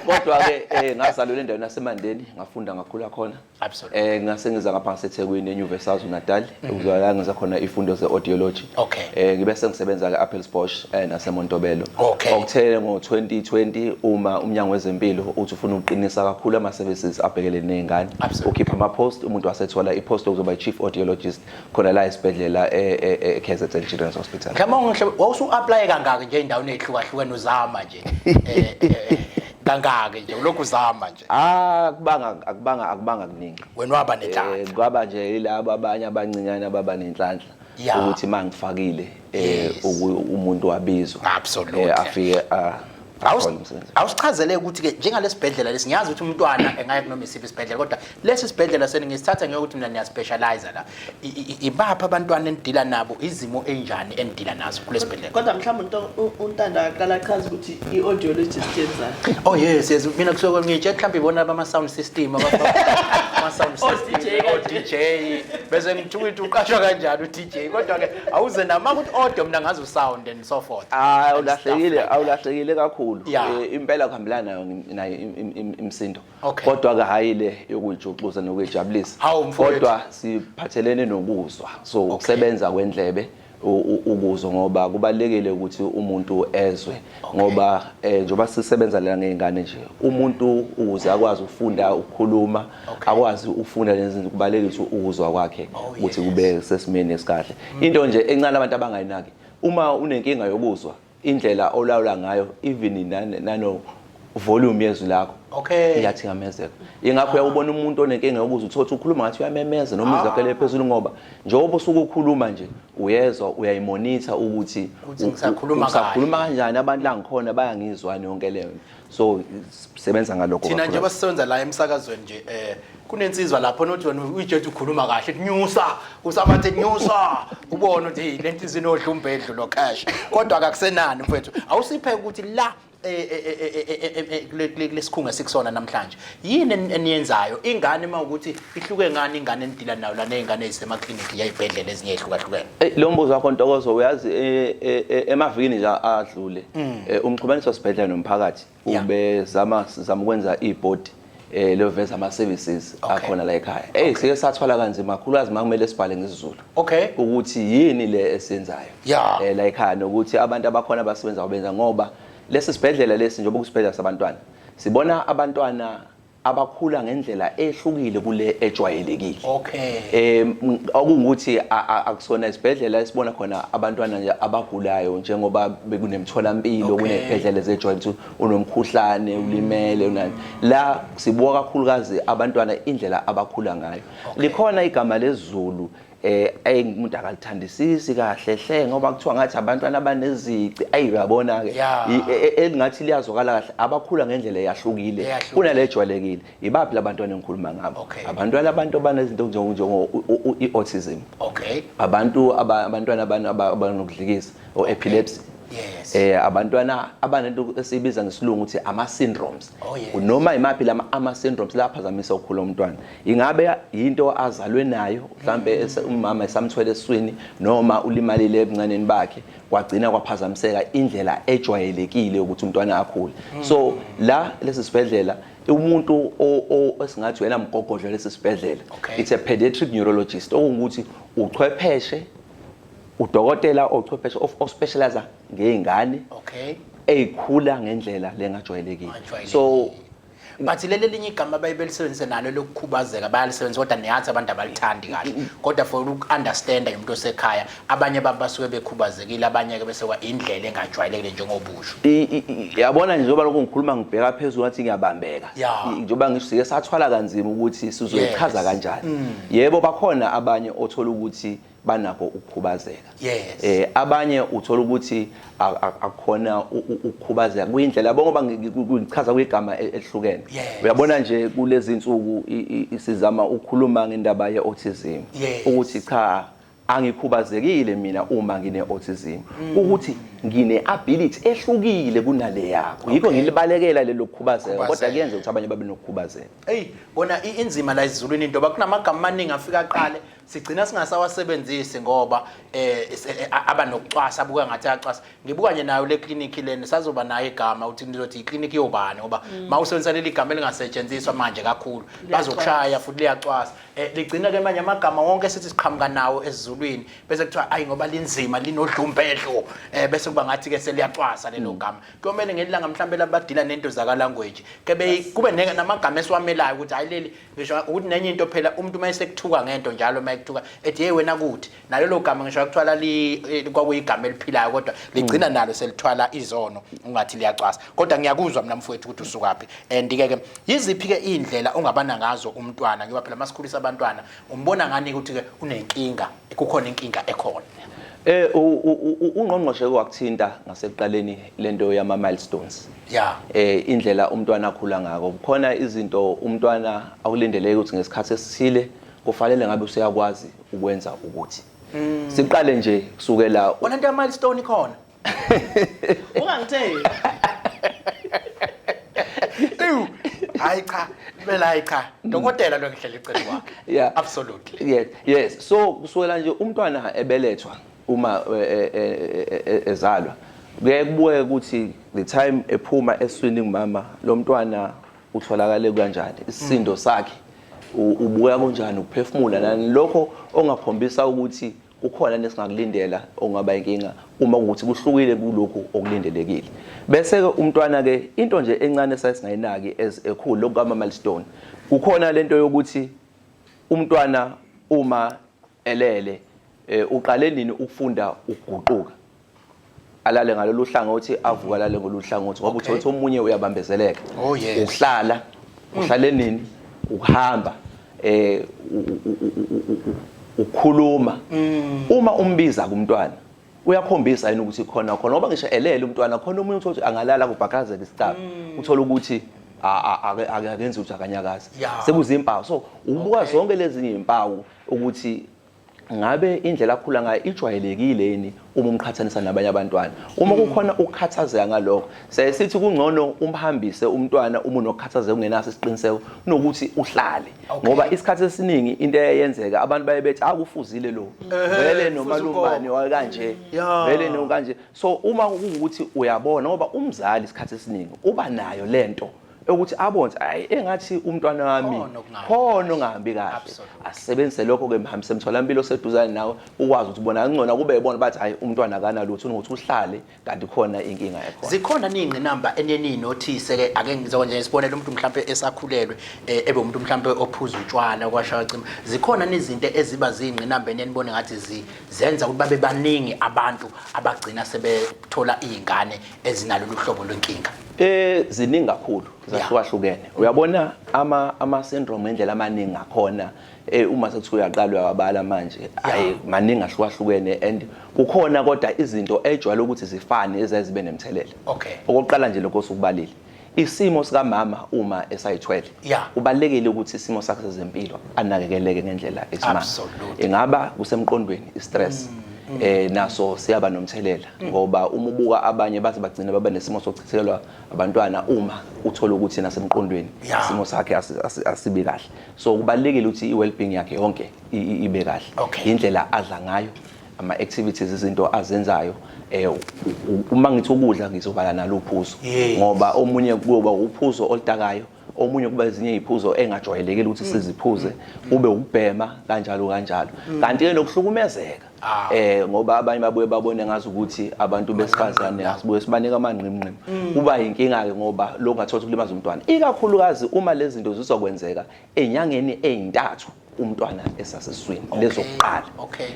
Kodwa ke ngazalelwa endaweni yaseMandeni, ngafunda ngakhula khona. Absolutely. Ngase ngiza ngapha ngaseThekwini eNyuvesi KwaZulu-Natal, ukuzwa ngiza khona ifundo ze-audiology. Okay. Ngibe sengisebenza ke Appelsbosch naseMontobello. Okay. Okuthe ngo-2020 uma umnyango wezempilo uthi ufuna ukuqinisa kakhulu ama services abhekelene nezingane, Absolutely. ukhipha ama post, umuntu wasethola i post okuzoba i-chief audiologist khona la esibhedlela e-KZN Children's Hospital. Mhlawumbe wawusu-apply kangaki nje endaweni ezihlukahlukene uzama nje? Kangaki nje ulokhu uzama nje? Akubanga kuningi. Wena waba nenhlanhla. Kwaba nje yilabo abanye abancinyane ababa nenhlanhla Yeah. ukuthi mangifakile Yes. umuntu wabizwa. Absolutely. Afike athole umsebenzi. Awusichazele ukuthi ke njengalesibhedlela lesi ngiyazi ukuthi umntwana engaya kunoma isiphi isibhedlela kodwa lesi sibhedlela seni ngisithatha ngiyokuthi mina niyaspecialize la. Ibaphi abantwana enidila nabo, izimo enjani enidila nazo kulesibhedlela? Kodwa mhlawumbe uNtando aqala achaze ukuthi i-audiologist yenzani. Oh yes, yes, mina kusuke ngitshe mhlawumbe ibona abama sound system, ama sound O system, DJ o DJ. Bese ngithuka ukuthi uqashwa kanjani u DJ kodwa ke awuze nama ukuthi audio mina ngazi u-sound and so forth. And stuff like that. Awulahlekile kakhulu. Yeah. Impela kuhambelana nayo nayo imisindo. Okay. Kodwa ke hayi le yokuyijuxuza nokuyijabulisa. Hawu, mfowethu. Kodwa siphathelene nokuzwa. So Okay. ukusebenza kwendlebe ukuzwa ngoba kubalekile ukuthi umuntu ezwe. Okay. Ngoba njengoba sisebenza la ngezingane nje, umuntu ukuze akwazi ukufunda ukukhuluma, Okay. akwazi ukufunda lezi zinto kubalekile ukuthi ukuzwa kwakhe Oh, ukuthi yes. kube sesimeni esikahle. Into nje encane abantu abangayinaki, uma unenkinga yokuzwa indlela olawula ngayo even nano volume yezwi lakho Okay. iyathikamezeka. Ingakho uyawubona umuntu onenkinga yokuzwa uthola ukuthi ukhuluma ngathi uyamemeza noma izwi lakhe liphezulu ngoba njengoba usuke ukhuluma nje uyezwa uyayimonitha ukuthi Ukuthi ngisakhuluma usakhuluma kahle. kanjani, abantu la ngikhona bayangizwa yonke leyo nto. So sebenza ngalokho Thina kakhulu. njengoba sisebenza la emsakazweni nje kunensizwa lapho nothi wena uyijethi ukhuluma kahle nyusa usabathe nyusa ubone ukuthi hey le nsizwa inodla umbedlu lo cash kodwa akakusenani mfethu. Awusiphe ukuthi la kulesikhungo esikusona namhlanje yini eniyenzayo ingane uma ukuthi ihluke ngani ingane enidila nayo la nezingane ezisemakliniki yayibhedlela ezinye ezihlukahlukene? Lo mbuzo wakho Ntokozo uyazi emavikini nje adlule umxhumanisi wasibhedlela nomphakathi Yeah. ubezama sizama ukwenza ibhodi loveza ama services Okay. akhona la ekhaya. Sike sathwala kanzima kakhulu azi makumele sibhale ngesiZulu. Okay. Ukuthi yini le esiyenzayo. Yeah. La ekhaya nokuthi abantu abakhona abasebenza benza ngoba lesi sibhedlela lesi njengoba kusibhedlela sabantwana sibona abantwana abakhula ngendlela ehlukile kule ejwayelekile. Okay. Okungukuthi akusona isibhedlela esibona khona abantwana nje abagulayo njengoba bekunemtholampilo, Okay. kunezibhedlela ezejwayele ukuthi unomkhuhlane, ulimele, unani. La sibuka kakhulukazi abantwana indlela abakhula ngayo. Okay. Likhona igama lesiZulu umuntu akalithandisisi kahle hle ngoba kuthiwa ngathi abantwana abanezici, ayi uyabona ke. Yeah. Elingathi liyazwakala kahle abakhula ngendlela eyahlukile Eyahlukile. kunale ejwayelekile. Ibaphi labantwana engikhuluma ngabo? Okay. Abantwana abantu abanezinto njengo i-autism. Okay. Abantu abantwana abanokudlikisa o epilepsy. Yes. Abantwana abanento esiyibiza ngesilungu ukuthi ama syndromes. Oh, yes. Noma imaphi lama ama syndromes laphazamisa ukukhula komntwana. Ingabe into azalwe nayo mhlambe umama esamthwele esiswini noma ulimalile ebuncaneni bakhe kwagcina kwaphazamiseka indlela ejwayelekile ukuthi umntwana akhule. So la lesi sibhedlela umuntu esingathi wena mgogodlo lesi sibhedlela. Okay. It's a pediatric neurologist okungukuthi uchwepheshe Udokotela ochwepheshe ospecialize ngey'ngane eyikhula ngendlela lengajwayelekile. Engajwayelekile. So But leli elinye igama abaye belisebenzise nalo lokukhubazeka bayalisebenzisa, kodwa niyathi abantu abalithandi kahle, kodwa for uku-understanda umuntu osekhaya, abanye babo basuke bekhubazekile, abanye-ke bese kwa indlela engajwayelekile njengobusho. Yabona nje, njengoba lokhu ngikhuluma ngibheka phezulu ngathi ngiyabambeka. Njengoba ngisho, sike sathwala kanzima ukuthi sizoyichaza kanjani. Yebo, bakhona abanye othola ukuthi banakho ukukhubazeka. Abanye uthola ukuthi akukhona ukukhubazeka, kuyindlela yabo, ngoba ngichaza kwigama elihlukene. Uyabona nje, kulezi insuku sizama ukukhuluma ngendaba ye-autism, ukuthi cha, angikhubazekile mina uma ngine-autism, ukuthi ngine-ability ehlukile kunale yakho, yikho ngilibalekela lelo kukhubazeka, kodwa Kukhubazeka. kuyenzeka ukuthi abanye babe nokukhubazeka. Eyi, bona inzima la esiZulwini into, kunamagama amaningi afika aqale sigcina singasawasebenzisi ngoba aba nokucwasa, abuka ngathi ayacwasa. Ngibuka nje nayo le clinic lena, sazoba nayo igama uthi nizothi iclinic yobani, ngoba mawusebenzisa leli gama elingasetshenziswa manje kakhulu, bazokushaya futhi liyacwasa. Ligcina ke manje amagama wonke sithi siqhamuka nawo esiZulwini, bese kuthiwa ayi ngoba linzima, linodlumbedlo, bese kuba ngathi ke seliyacwasa lelo gama. Kuyomele ngelanga mhlambe labadila nento zaka language ke kube namagama esiwamelayo ukuthi hayi leli, ngisho ukuthi nenye into phela, umuntu uma esekuthuka ngento njalo, uma ekuthuka ethi hey wena, kuthi nalelo gama ngisho akuthwala li kwakuyigama eliphilayo, kodwa ligcina nalo selithwala izono, ungathi liyacwasa. Kodwa ngiyakuzwa mina mfowethu ukuthi usukaphi. And ke yiziphi ke indlela ongabana ngazo umntwana, ngoba phela masikhulisa abantwana, umbona ngani ukuthi ke unenkinga, kukhona inkinga ekhona? Ungqongqoshe kwakuthinta ngasekuqaleni lento yama milestones. Indlela umntwana akhula ngako. Kukhona izinto umntwana akulindeleke ukuthi ngesikhathi esithile kufanele ngabe useyakwazi ukwenza ukuthi. Siqale nje kusukela Wona into ya milestone ikhona. Ungangitheli. Ewu, hayi cha, phela hayi cha. Dokotela lo ngihleli eceleni kwakhe. Absolutely. Yes. So kusukela nje umntwana ebelethwa, uma ezalwa, kuyaye kubuke ukuthi the time ephuma eswini kumama, lo mntwana utholakale kanjani, isisindo sakhe ubuya kanjani, ukuphefumula nani, lokho ongakhombisa ukuthi kukhona nesingakulindela ongaba inkinga uma ukuthi kuhlukile kulokhu okulindelekile. Bese ke umntwana ke, into nje encane esayisingayinaki as ekhulu lokhu kama milestone, kukhona lento yokuthi umntwana uma elele, uqale nini ukufunda ukuguquka, alale ngalolu hlangothi, avuka alale ngololu hlangothi, ngoba uthola ukuthi omunye uyabambezeleka. Ukuhlala, uhlale nini, ukuhamba, ukukhuluma. Uma umbiza kumntwana, uyakhombisa yini ukuthi khona khona, ngoba ngisho elele umntwana khona, omunye uthola ukuthi angalala kubhakazeka isicaba, uthola ukuthi akenzi ukuthi akanyakazi, sekuzimpawu. So ubuka zonke lezi izimpawu ukuthi ngabe indlela akhula ngayo ijwayelekile yini uma umqhathanisa nabanye abantwana. Uma kukhona ukukhathazeka ngalokho, siyaye sithi kungcono umhambise umntwana uma unokukhathazeka, ungenaso isiqiniseko, kunokuthi uhlale, ngoba isikhathi esiningi into eyenzeka, abantu baye bethi akufuzile lo, vele fuza nomalumane wakanje, vele nokanje. So uma kuwukuthi uyabona, ngoba umzali isikhathi esiningi uba nayo lento ukuthi abone ukuthi hayi, engathi umntwana wami Khona okungahambi khona ongahambi kahle, asebenzise lokho ke, mhambise emtholampilo oseduzane nawe, ukwazi ukuthi ubona kungcono kube yibona bathi hayi, umntwana akanalutho, unokuthi uhlale kanti khona inkinga ekhona. Zikhona niy'ngqinamba eniye niyinothise ke? Ake ngizokwenza nje isibonelo, umuntu mhlampe esakhulelwe, ebe umuntu mhlampe ophuza utshwala kwashaya cima, zikhona nizinto eziba ziy'ngqinamba eniye nibone ngathi zenza ukuthi babe baningi abantu abagcina sebethola iy'ngane ezinalolu hlobo lwenkinga? Ziningi kakhulu, zahlukahlukene. Uyabona ama syndrome ngendlela amaningi ngakhona, uma sekuthiwa uyaqala uyawabala manje, hayi, maningi ahlukahlukene, and kukhona kodwa izinto ejwayele ukuthi zifane ezazibe nemthelela. Okokuqala nje lokho osukubalile, isimo sikamama uma esayithwele, kubalekile ukuthi isimo sakhe sezempilo anakekeleke ngendlela esimanga. Ingaba kusemqondweni, istress naso siyaba nomthelela, ngoba uma ubuka abanye baze bagcina baba nesimo sokuchithekelwa abantwana uma uthola ukuthi nasemqondweni isimo sakhe asibi kahle. So kubalekile ukuthi i-well-being yakhe yonke ibe kahle, indlela adla ngayo, ama activities, izinto azenzayo. Uma ngithi ukudla, ngizobala nalo uphuzo, ngoba omunye kuyoba uphuzo oludakayo. Omunye kuba ezinye iziphuzo engajwayelekile ukuthi siziphuze, kube ukubhema kanjalo kanjalo. Kanti ke nokuhlukumezeka. Ngoba abanye babuye babone ngazi ukuthi abantu besifazane asibuye sibanike amanqimnqim. Kuba inkinga ke ngoba lokho ngathola ukulimaza umntwana. Ikakhulukazi uma lezi zinto zizokwenzeka enyangeni ezintathu umntwana esasesiswini lezokuqala.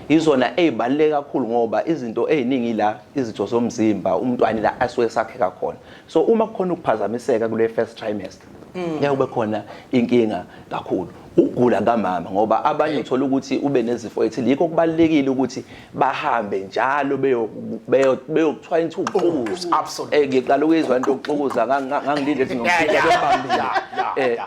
Izona ezibaluleke kakhulu ngoba izinto eziningi la izitho zomzimba umntwana la asuke sakheka khona. So uma kukhona ukuphazamiseka kule first trimester ngeke kube khona inkinga kakhulu. Ukugula kamama ngoba abanye uthola ukuthi ube nezifo ethile, yikho kubalulekile ukuthi bahambe njalo beyokuthiwa into ukuxukuza. Ngiqala ukuyizwa into yokuxukuza, ngangilinde ukuthi ngiyofika bembambile.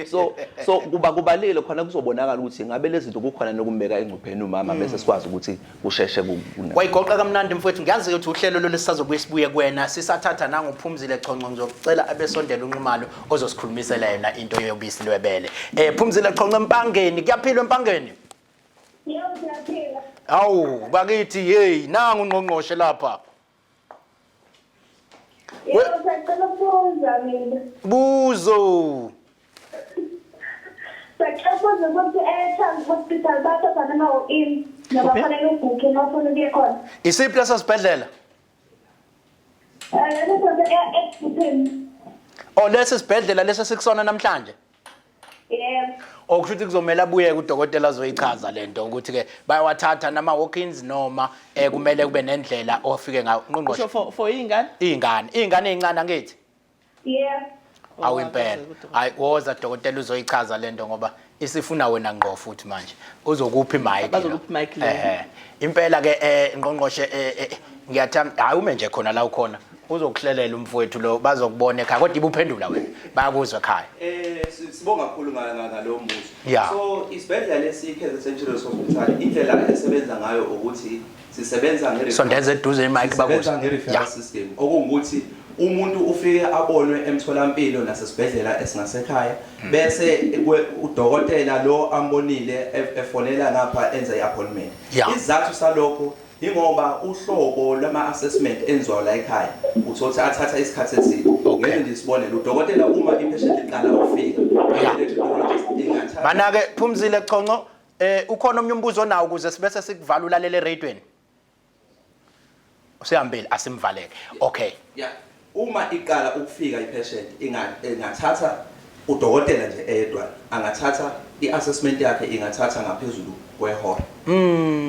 So so kuba kubalulekile khona kuzobonakala ukuthi ngabe lezi zinto kukhona nokumbeka engcupheni umama, bese sikwazi ukuthi kusheshe. Wayigoqa kamnandi mfowethu. Ngiyazi ukuthi uhlelo lolu sisazobuye sibuye kuwena, sisathatha nangoPhumzile Chonco. Ngizocela abesondela uNqumalo ozosikhulumisela yona into yobisi lwebele. Phumzile Chonco eMpangeni, kuyaphilwa eMpangeni? Yebo, siyaphila. Hawu bakithi, hey, nangu ungqongqoshe lapha. Yebo, siyacela ukubuza mina. Buzo. Siyacela ukubuza ukuthi e-Charles Hospital bathatha noma u-in noma kufanele ubhukhe uma ufuna ukuya khona. Isiphi leso sibhedlela? Leso sase-Ebutheni. Oh, lesi sibhedlela lesi sikusona namhlanje? Yebo. Okusho ukuthi kuzomela abuye kudokotela azoyichaza lento ukuthi ke bayawathatha nama walk-ins noma kumele kube nendlela ofike ngayo. Kusho Ngqongqoshe. for iy'ngane? Iy'ngane ey'ncane angithi? Yebo. Awu impela. Hayi, woza dokotela uzoyichaza lento ngoba isifuna wena ngqo futhi manje. Uzokupha imic. Bazokupha imic leyo. Impela ke ngqongqoshe, ngiyathanda hayi ume nje khona la ukhona. Uzokuhlelela umfowethu lo, bazokubona ekhaya kodwa ibuphendula wena. Bayakuzwa ekhaya. Sibonga kakhulu ngalowo mbuzo. Yeah. So isibhedlela lesi KZN Children's Hospital, indlela esebenza ngayo ukuthi sisebenza nge Sondeza eduze imic bakuzwe. Sisebenza nge-referral system, okungukuthi umuntu ufike abonwe emtholampilo nasesibhedlela esingasekhaya, bese udokotela lo ambonile efonela ngapha enza i-appointment. Isizathu salokho ingoba uhlobo lwama-assessment enziwa la ekhaya uthothi athatha isikhathi eside. Ngeke nje isibonelo, udokotela uma i-patient iqala ukufika, i-electric ingathatha Mana ke Phumzile Chonco, ukhona omnye umbuzo onawo ukuze sibese sikuvala ulalele eradweni? Usihambile, asimvaleke. Okay. Yeah. Uma iqala ukufika i-patient ingathatha udokotela nje eyedwa angathatha i-assessment yakhe ingathatha ngaphezulu kwehora.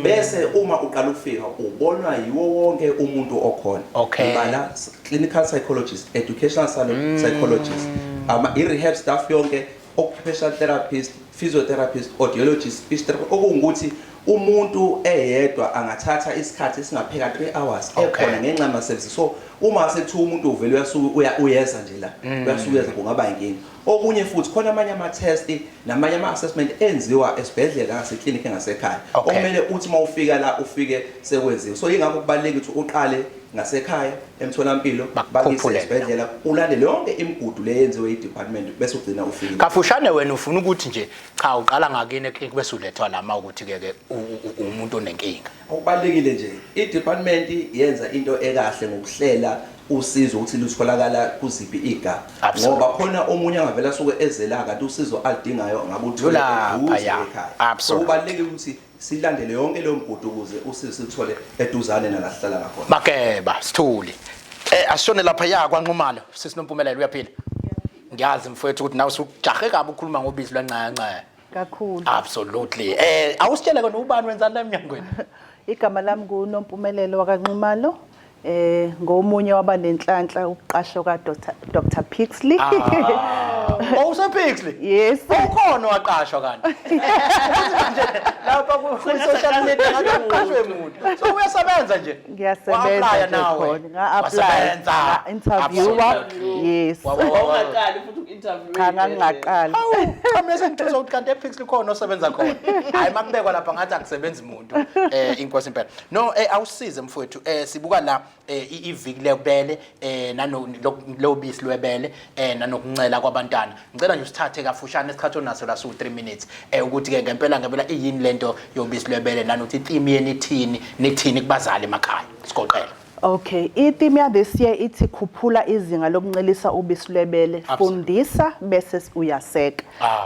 Bese uma uqala ukufika ubonwa yiwo wonke umuntu okhona. Ngibala clinical psychologist, educational psychologist, ama i-rehab staff yonke, occupational therapist, physiotherapist, audiologist, speech therapist, okungukuthi umuntu eyedwa angathatha isikhathi esingapheka 3 hours ekhona ngenxa yama services. So uma sekuthiwa umuntu uvele uyasuka uyeza nje la, uyasuka uyeza, kungaba inkinga. Okunye futhi khona amanye ama test namanye ama assessment enziwa esibhedlela naseklinikhi engasekhaya. Okumele uthi mawufika la ufike sekwenziwe. So ingakho kubalulekile ukuthi uqale ngasekhaya emtholampilo, bakise Bakukhuphulele. esibhedlela, ulandele yonke imigudu le yenziwe i-department bese ugcina ufike. Kafushane wena ufuna ukuthi nje cha uqala ngakini eklinikhi bese ulethwa la mawukuthi ke ke umuntu onenkinga. Okubalulekile nje, i-department yenza into ekahle ngokuhlela usizo ukuthi lutholakala kuziphi igaba. Ngoba khona omunye angavela asuke ezela kanti usizo aludingayo ngabe uthole Lulapha, eduze ya. ekhaya. So kubalulekile ukuthi silandele yonke leyo migudu ukuze usizo silithole eduzane nala sihlala ngakhona. Makeba Sithuli. Asishone lapha ya kwaNxumalo, sisi Nompumelelo uyaphila. Ngiyazi mfowethu ukuthi nawe usujahe kabi ukukhuluma ngobisi lwancanca. Kakhulu. Absolutely. Awusitshele kona ubani wenzani la emnyangweni? Igama lami nguNompumelelo wakaNxumalo. Ngomunye wabanenhlanhla ukuqashwa ka Doctor Pixley. Oh, use Pixley? Yes. Ukhona waqashwa kanti. Nje lapha ku social media ngathi uqashwe umuntu. So uyasebenza nje? Ngiyasebenza Wa-applya nje nawe? khona. Nga-apply. Wasebenza. Nga-interviewa. Absolutely. Yes. Wa, wa, wa, wa. Wawungaqali futhi uku-interview. Cha, ngangingaqali. Hawu, cha mina sengithusa ukuthi kanti ePixley khona osebenza khona. Hayi, makubekwa lapha ngathi akusebenzi muntu. Inkosi impela. No, awusize mfowethu. Sibuka la iviki lebele, nano lobisi lwebele, nanokuncela kwabantwana. Ngicela nje usithathe kafushane isikhathi onaso la su 3 minutes. Ukuthi ke ngempela ngempela iyini lento yobisi lwebele nanokuthi itheme yeni ithini, nithini kubazali emakhaya. Sigoqela. Okay, i-theme ya this year ithi khuphula izinga lokuncelisa ubisi lwebele, fundisa bese uyaseka.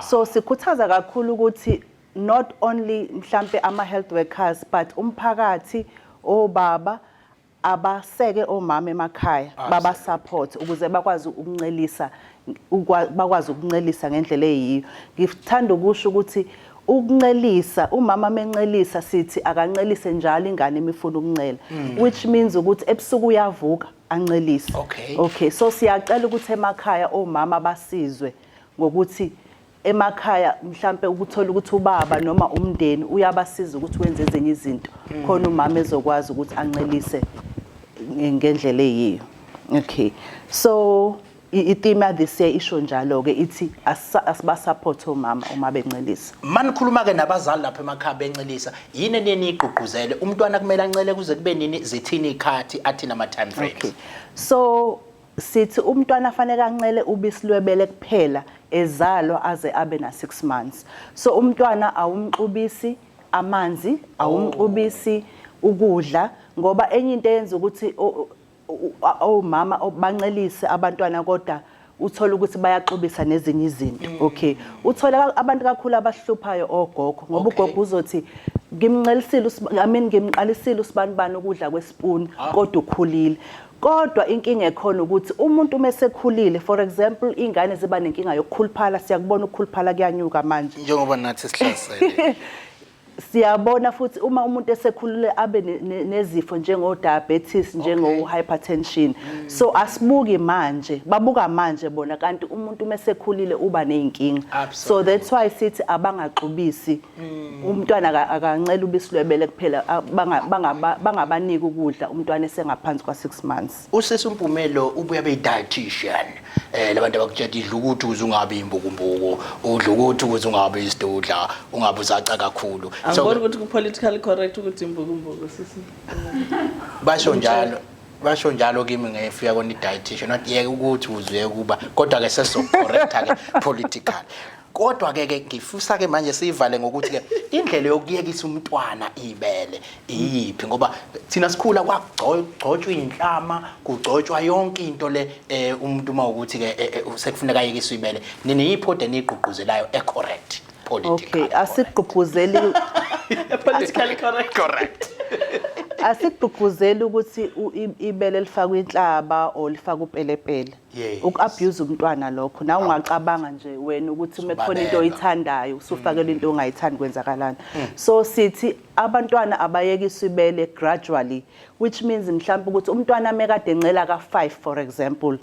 So sikhuthaza kakhulu ukuthi not only mhlambe ama health workers but umphakathi, obaba abaseke omama emakhaya, baba support ukuze bakwazi ukuncelisa, bakwazi ukuncelisa ngendlela eyiyo. Ngithanda ukusho ukuthi ukuncelisa, umama mencelisa, sithi akancelise njalo ingane imifuna ukuncela, which means ukuthi ebusuku uyavuka ancelise. Okay, so siyacela ukuthi emakhaya omama basizwe ngokuthi emakhaya mhlambe ukuthola ukuthi ubaba noma umndeni uyabasiza ukuthi wenze ezinye izinto khona umama ezokwazi ukuthi ancelise ngendlela eyiyo. Okay, so i-theme ya this year isho njalo ke, ithi asiba support omama uma bencelisa. Manikhuluma ke nabazali lapha emakhaya bencelisa, yini eniyigqugquzele? Umntwana kumele ancele kuze kube nini? Zithini ikhathi, athini ama time frames? Okay, so sithi umntwana afanele ancele ubisi lwebele kuphela ezalwa aze abe na 6 months. So umntwana awumxubisi amanzi, awumxubisi ukudla, ngoba enye into eyenza ukuthi omama bancelise abantwana kodwa uthola ukuthi bayaxubisa nezinye izinto. Okay, uthola abantu kakhulu abahluphayo ogogo, ngoba ugogo uzothi ngimncelisile, I mean ngimqalisile usibanibani ukudla kwespoon, kodwa ukhulile. Kodwa inkinga ekhona ukuthi umuntu uma esekhulile, for example ingane ziba nenkinga yokukhuluphala, siyakubona ukukhuluphala kuyanyuka manje. Njengoba nathi sihlasele. Siyabona futhi uma umuntu esekhulile abe nezifo njengo diabetes, njengo hypertension. So asibuki manje, babuka manje bona, kanti umuntu uma esekhulile uba nezinkinga. So that's why sithi abangaxubisi, umntwana akancela ubisi lwebele kuphela, bangabaniki ukudla umntwana esengaphansi kwa 6 months. Usisi uMpumelo ubuya be dietitian, labantu abakutshela idla ukuthi ukuze ungabi imbukumbuku, udla ukuthi ukuze ungabi isidudla, ungabe uzaca kakhulu. Angiboni ukuthi ku politically correct ukuthi imbukumbuku, sisi. Basho njalo, basho njalo kimi ngefika kona dietitian, not yeke ukuthi uzuye kuba, kodwa ke sesocorrecta ke political. Kodwa ke ngifisa ke manje siyivale ngokuthi ke indlela yokuyekisa umntwana ibele iyiphi, ngoba thina sikhula kwagcotshwa inhlama, kugcotshwa yonke into le, umuntu uma ukuthi ke sekufuneka ayekiswe ibele, nini yiphi enigqugquzelayo e correct politically? Okay, asigqugquzeli politically correct. Correct. Asigqugquzeli ukuthi ibele lifakwe inhlaba or lifakwe upelepele. Uku-abuse umntwana lokho. Nawe ungacabanga nje wena ukuthi uma kukhona into oyithandayo usufakela into ongayithandi, kwenzakalani? So sithi abantwana abayekiswe ibele gradually, which means mhlawumbe ukuthi umntwana mekade encela ka5, for example,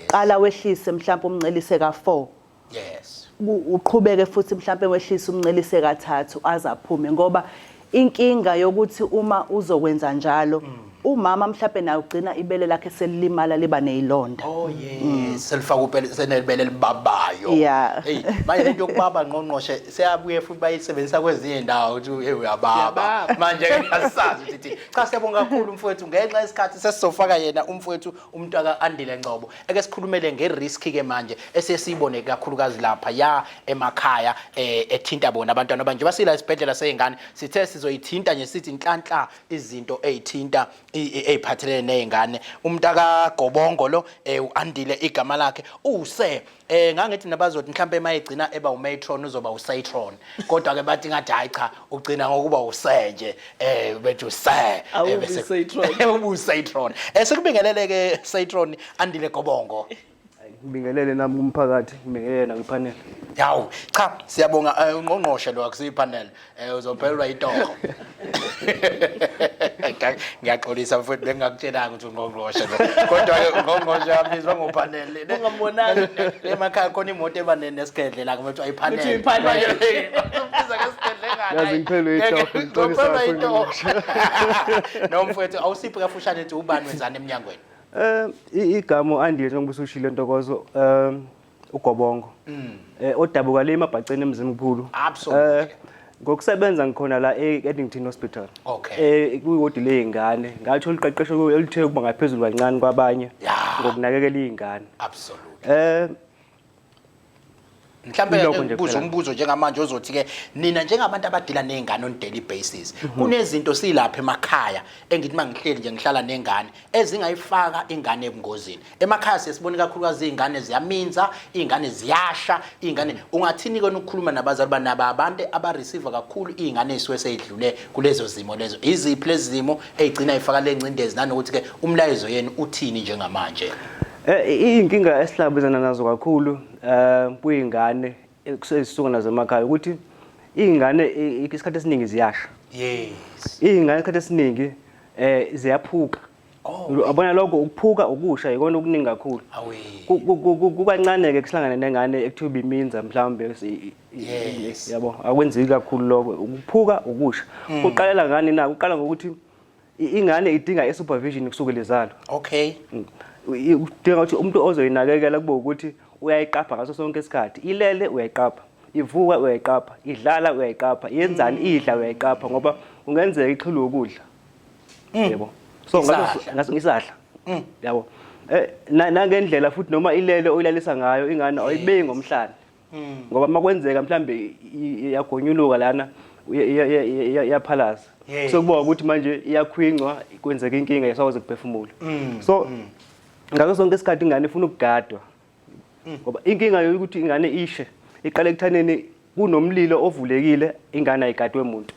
qala wehlise, mhlawumbe umncelise ka4. Uqhubeke futhi mhlawumbe wehlise umncelise kathathu azaphume, ngoba inkinga yokuthi uma uzokwenza njalo umama mhlawumbe naye ugcina ibele lakhe selilimala, liba nezilonda. Oh yes, selifaka upele, senelibele libabayo. Hey, manje into yokubaba, ngqongqoshe, seyabuye futhi bayisebenzisa kwezinye indawo ukuthi hey, uyababa. Manje asazi ukuthi cha, siyabonga kakhulu mfowethu, ngenxa yesikhathi sesizofaka yena umfowethu umuntu aka Andile Ngcobo. Eke sikhulumele ngerisk ke manje esesiyibone kakhulukazi lapha ya emakhaya, ethinta bona abantwana abanje basila esibhedlela sezingane. Sithe sizoyithinta nje sithi inhlanhla izinto ezithinta eziphathelene nezingane. Umuntu akagobongo lo, uAndile igama lakhe, use ngangithi nabazothi mhlambe mayegcina eba umatron uzoba usatron, kodwa ke bathi ngathi hayi cha, ugcina ngokuba usenje, bethi use Awubi Satron. Ubu satron. Sikubingelele ke satron Andile Gobongo. Ngibingelele nami kumphakathi, ngibingelele nakwipanel. Yawu cha, siyabonga, ungqongqoshe lo akusiyipanel, uzophelelwa itoho. Ngiyaxolisa mfowethu, bengingakutshelanga ukuthi ungqongqoshe lo, kodwa ke ungqongqoshe wabizwa ngopanel. Ungambonanga. Emakhaya khona imoto eba nesigedle la kuthiwa ipanel. Kuthiwa ipanel. Ubiza ngesigedle ngani? Yazi ngiphelwe itoho, ngixolisa Ngiphelwe kakhulu. itoho. No mfowethu, awusiphi kafushane ethi ubani, wenzani eminyangweni? Igama Andile, njengoba usushilo Ntokozo, uGobongo. Odabuka le emabhaceni eMzimkhulu. Ngokusebenza ngikhona la e-Addington Hospital. Kwiwodi ley'ngane. Ngathola uqeqesho oluthe ukuba ngaphezulu kancane kwabanye ngokunakekela iy'ngane. Mhlambe Ilokho nje ngibuza kuphela. umbuzo njengamanje ozothi ke nina njengabantu abadila nezingane on daily basis, kunezinto silapha emakhaya engithi mangihleli nje ngihlala nengane ezingayifaka ingane ebungozini. Emakhaya siyasibona kakhulukazi izingane ziyaminza, izingane ziyasha, izingane ungathini kona ukukhuluma nabazali banaba abantu abareceive kakhulu izingane ezisuke seyidlule kulezo zimo lezo. Iziphi lezi zimo ezigcina ifaka lencindezi nanokuthi ke umlayezo yenu uthini njengamanje? Iy'nkinga esihlangabezana nazo kakhulu kuyingane ezisuka nazo emakhaya ukuthi iy'ngane isikhathi esiningi ziyasha. Iy'ngane isikhathi esiningi ziyaphuka. Yabona lokho ukuphuka ukusha yikona okuningi kakhulu. Awe. Kukancane-ke kuhlangane nengane ekuthiwa ibiminza mhlawumbe yabo, akwenzeki kakhulu lokho. Ukuphuka ukusha. Kuqalela ngani na? Kuqala ngokuthi ingane idinga i-supervision kusukela izalwa. Udinga ukuthi umuntu ozoyinakekela kube ukuthi uyayiqapha ngaso sonke isikhathi. Ilele uyayiqapha, ivuka uyayiqapha, idlala uyayiqapha, yenzani idla uyayiqapha, ngoba kungenzeka ixhilwe ukudla. Yebo. So Isadla. ngaso isadla. Yabo. Nangendlela futhi noma ilele oyilalisa ngayo ingane awuyibeki ngomhlane. Ngoba makwenzeka mhlambe iyagonyuluka lana iyaphalaza. So kuba ukuthi manje iyakhwincwa kwenzeka inkinga yasakwazi ukuphefumula. So ngaso sonke isikhathi ingane ifuna ukugadwa. Ngoba inkinga yokuthi ingane ishe iqale ekuthaneni kunomlilo ovulekile, ingane ayigadwe umuntu.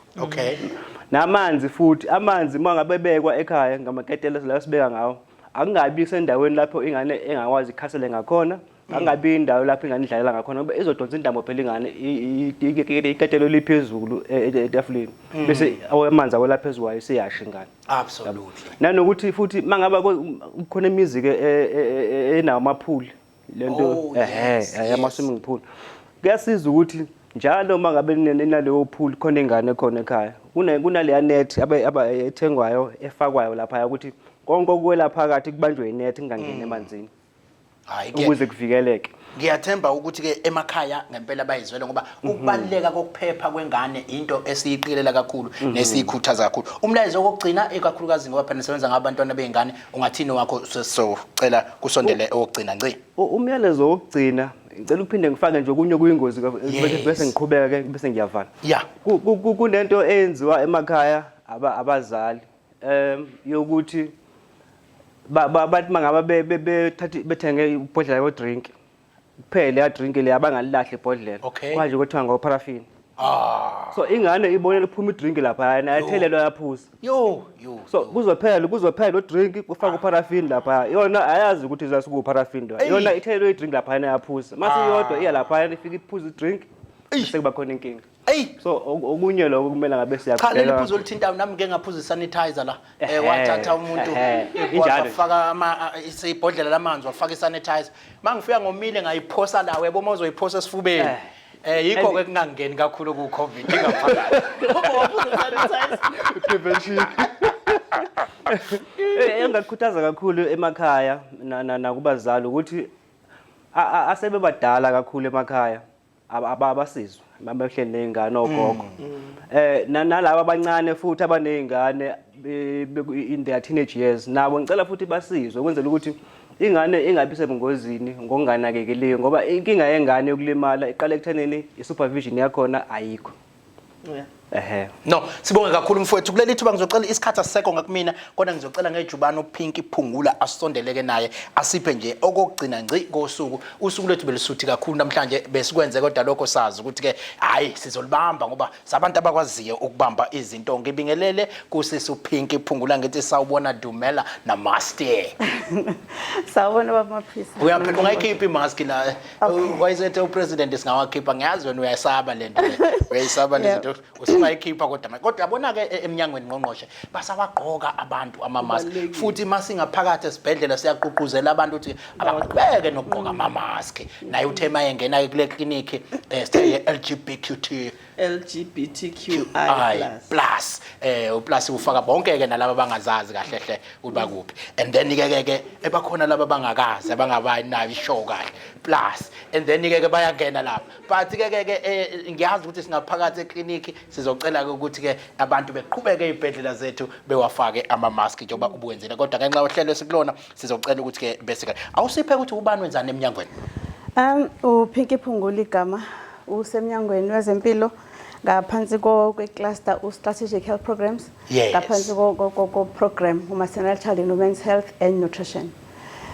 Namanzi futhi, amanzi uma ngabe bekwa ekhaya ngamaketela la sibeka ngawo, akungabi sendaweni lapho ingane engakwazi ikhasele ngakhona, akungabi indawo lapho ingane idlalela ngakhona, ngoba izodonsa intambo phela ingane iketelo liphezulu etafuleni, bese amanzi awela phezulu kwayo isiyasha ingane. Nanokuthi futhi mangaba kukhona imizi ke enawo amapool lento, ama swimming pool, kuyasiza ukuthi njalo uma ngabe ninaleyo pool khona ingane khona ekhaya, kunaleya net ethengwayo efakwayo lapha ukuthi konke okuwela phakathi kubanjwe inet kungangeni emanzini. Hayi ke. Ukuze kuvikeleke. Ngiyathemba ukuthi ke emakhaya ngempela bayizwele, ngoba ukubaluleka kokuphepha kwengane into esiyiqilela kakhulu nesiyikhuthaza kakhulu. Umlayezo wokugcina ekakhulukazi ngoba phela nisebenza ngabantwana beingane, ungathini wakho sesocela kusondele owokugcina ngci? Umyalezo wokugcina ngicela ukuphinde ngifake nje okunye okuyingozi bese ngiqhubeka ke bese ngiyavala. Kunento eyenziwa emakhaya abazali yokuthi bathi mangabe bethathe bethenge ibhodlela yo drink kuphele ya drink le abangalilahli ibhodlela. Manje kuthiwa ngo paraffin. So ingane ibonela iphuma idrink lapha yana yathelelwa yaphuza. Yo, yo. So kuzophela lo drink kufaka uparaffin lapha. Yona ayazi ukuthi izasuku uparaffin lo. Yona ithelelwe idrink lapha yana yaphuza. Mase iyodwa iya lapha yana ifika iphuza idrink. Bese kuba khona inkinga. So okunye lokho kumele ngabe Cha, leli phuzo olithintayo nami ngeke ngaphuza isanitizer la. Wathatha umuntu Injalo. wafaka isibhodlela lamanzi wafaka isanitizer. Mangifika ngomile ngayiphosa la, uyabo uma uzoyiphosa esifubeni. Yikho ke kungangeni kakhulu ku COVID ingaphakathi. Prevention. Engakukhuthaza kakhulu emakhaya nakubazali ukuthi asebebadala kakhulu emakhaya abasizwe abahleli nezingane ogogo. Nalabo abancane futhi abanezingane in their teenage years nabo ngicela futhi basizwe ukwenzela ukuthi ingane ingabi sebungozini ngokunganakekeliyo, ngoba inkinga yengane yokulimala iqala ekuthenini i-supervision yakhona ayikho. No, sibonge kakhulu mfowethu. Kuleli thuba ngizocela isikhathi asisekho ngakumina, kodwa ngizocela ngejubane uPinky Phungula asondeleke naye asiphe nje okokugcina ngci kosuku. Usuku lwethu belisuthi kakhulu namhlanje, besikwenze kodwa lokho sazi ukuthi ke hayi sizolibamba ngoba sabantu abakwaziyo ukubamba izinto. Ngibingelele kusisi uPinky Phungula ngithi sawubona, dumela, namaste. Sawubona baba Maphisa. Uyaphela ungayikhipha imask la. Wayesethe upresident singawakhipha, ngiyazi wena uyayisaba lento le. Uyayisaba lezi zinto. Usungayikhipha kodwa manje. Kodwa yabona ke emnyangweni ngqongqoshe basawagqoka abantu ama mask. Futhi masingaphakathi esibhedlela siyagqugquzela abantu ukuthi abaqhubeke nokugqoka ama mask. Naye uthe mayengena ke kule clinic sithe LGBTQ LGBTQI I plus uplus ufaka bonke ke nalabo abangazazi kahle hle ukuthi bakuphi, and then ke ke ke ebakhona laba abangakazi abangabayi nayo ishow kahle plus, and then ke ke bayangena lapha, but ke ke ke ngiyazi ukuthi singaphakathi eclinic sizocela ke ukuthi ke abantu beqhubeke ezibhedlela zethu bewafake ama mask njengoba ubuwenzile, kodwa ngenxa yohlelo esikulona sizocela ukuthi ke bese ke awusiphe ukuthi ubani wenzani eminyangweni. UPinky Phungula igama, usemnyangweni wezempilo ngaphansi kwe-cluster u-Strategic Health Programs, ngaphansi ko-program u-Maternal, Child and Women's Health and Nutrition.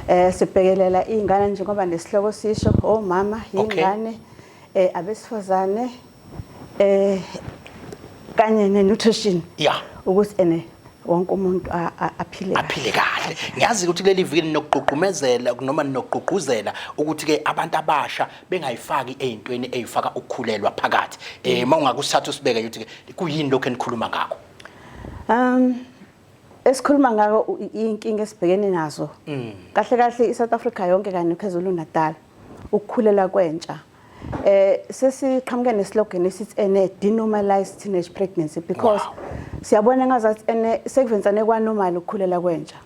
Sibhekelela iy'ngane njengoba nesihloko sisho, omama, yingane, abesifazane, kanye ne-nutrition. Ukuthi ene wonke umuntu aphile kahle. Aphile kahle. Ngiyazi ukuthi kuleli viki ninokugqugqumezela noma ninokugqugquzela ukuthi ke abantu abasha bengayifaki ezintweni ezifaka ukukhulelwa phakathi. Mawungakusithatha usibeke ukuthi ke kuyini lokho enikhuluma ngakho? Esikhuluma ngako inkinga esibhekene nazo. Kahle kahle iSouth Africa yonke kanye neKwaZulu Natal ukukhulela kwentsha. Sesiqhamuke neslogan esithi ene denormalize teenage pregnancy because siyabona ngazathi ene sekuvensane kwanormal ukukhulela kwentsha.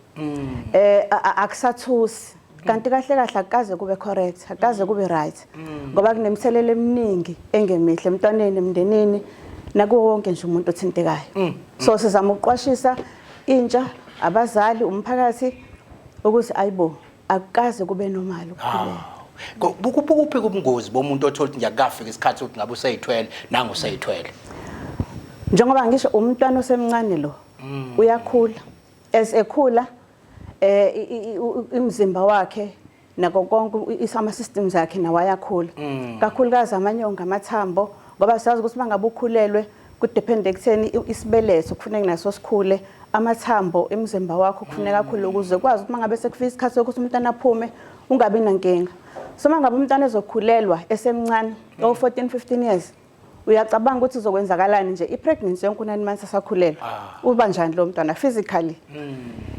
Akusathusi. Kanti kahle kahle akukaze kube correct, akukaze kube right. Ngoba kunemthelelo eminingi engemihle emntwaneni, emndenini, nakuwo wonke nje umuntu othintekayo. So sizama ukuqwashisa intsha, abazali, umphakathi ukuthi ayibo akukaze kube normal ukukhulelwa. Kuphi ubungozi bomuntu othola ukuthi ngiyakafika isikhathi ukuthi ngabe useyithwele nangu useyithwele? Njengoba ngisho umntwana osemncane lo uyakhula, as ekhula imizimba wakhe nako konke ama systems akhe nawo ayakhula. Kakhulukazi amanyongo, amathambo, ngoba siyazi ukuthi mangabe ukhulelwe kudepende ekutheni isibeletho kufuneka naso sikhule, amathambo emzimba wakho kufuneka akhule ukuze kwazi ukuthi mangabe sekufika isikhathi sokuthi umntwana aphume ungabi nankinga. So mangabe umntwana ezokhulelwa esemncane o 14 15 years, uyacabanga ukuthi uzokwenzakalani nje i-pregnancy yonke u9 months asakhulelwa. Uba njani lo mntwana physically?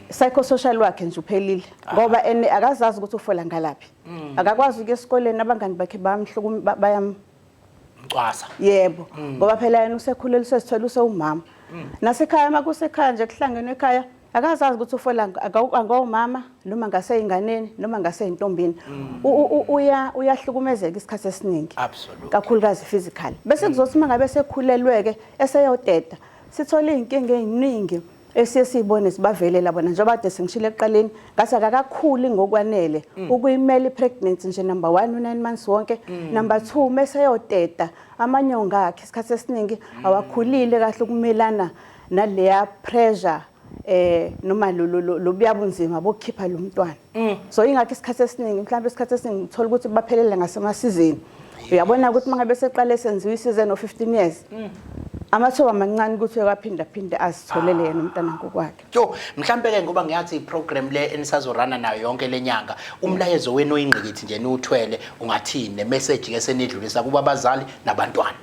Psychosocial wakhe nje uphelile ngoba ene akazazi ukuthi ufola ngalaphi. Akakwazi ukuya esikoleni, abangani bakhe bayamhlukuma, bayam Mcwasa. Yebo, ngoba phela yena usekhulelwe, usezithola usewumama. Nasekhaya makusekhaya nje kuhlangenwe ekhaya akazazi ukuthi ufola ngomama noma ngaseyinganeni noma ngaseyintombini. Uyahlukumezeka isikhathi esiningi. Kakhulukazi physically. Bese kuzothi mangabe sekhulelweke eseyoteta sithola izinkinga eziningi esiye siyibone sibavelela bona njengoba kade sengishilo ekuqaleni ngathi akakakhuli ngokwanele ukuyimela ipregnancy nje number 1 u9 months wonke, number 2 meseyoteta amanyonga akhe isikhathi esiningi awakhulile kahle ukumelana naleya pressure noma lobuya bunzima bokukhipha lo mntwana. So ingakho isikhathi esiningi mhlawumbe isikhathi esiningi uthola ukuthi baphelele ngasemasizini. Uyabona ukuthi mangabe seqale senziwa isizini o 15 years amathuba amancane ukuthi uyaphinda phinde azitholele yena umntana ngokwakhe. Yo, mhlambe ke ngoba ngiyathi iprogram le enisazorana nayo yonke lenyanga, umlayezo wenu oyingqikithi nje niwuthwele ungathini, nemessage ke senidlulisa kuba abazali nabantwana?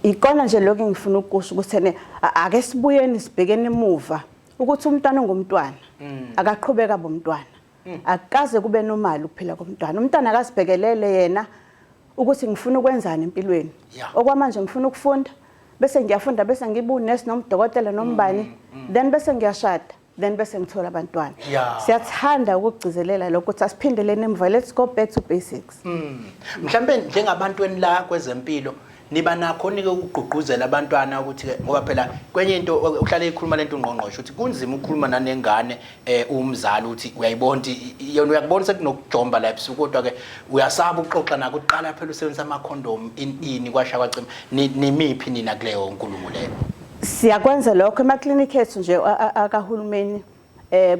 Ikona nje lokho engifuna ukusho ukuthi ene ake sibuyeni sibhekene emuva ukuthi umntwana ungumntwana, akaqhubeka bomntwana. Akukaze kube normal ukuphila komntwana. Umntwana akasibhekelele yena ukuthi ngifuna ukwenzani empilweni. Okwamanje ngifuna ukufunda, bese ngiyafunda, bese ngiba unesi noma udokotela noma ubani, then bese ngiyashada, then bese ngithola abantwana. Siyathanda ukugcizelela lokho ukuthi asiphindeleni emva, let's go back to basics. Mhlambe njengabantu enila kwezempilo niba nakho nike ukugqugquzela abantwana ukuthi ke, ngoba phela kwenye into uhlale ikhuluma lento ungqongqoshe ukuthi kunzima ukukhuluma nanengane umzali uthi uyayibona ukuthi yona uyakubona sekunokujomba la ebusuku, kodwa ke uyasaba ukuxoxa nako uqala phela usebenzisa ama condom ini kwasha kwacima. Nimiphi nina kuleyo nkulumo leyo? Siyakwenza lokho emaklinikhi ethu nje akahulumeni.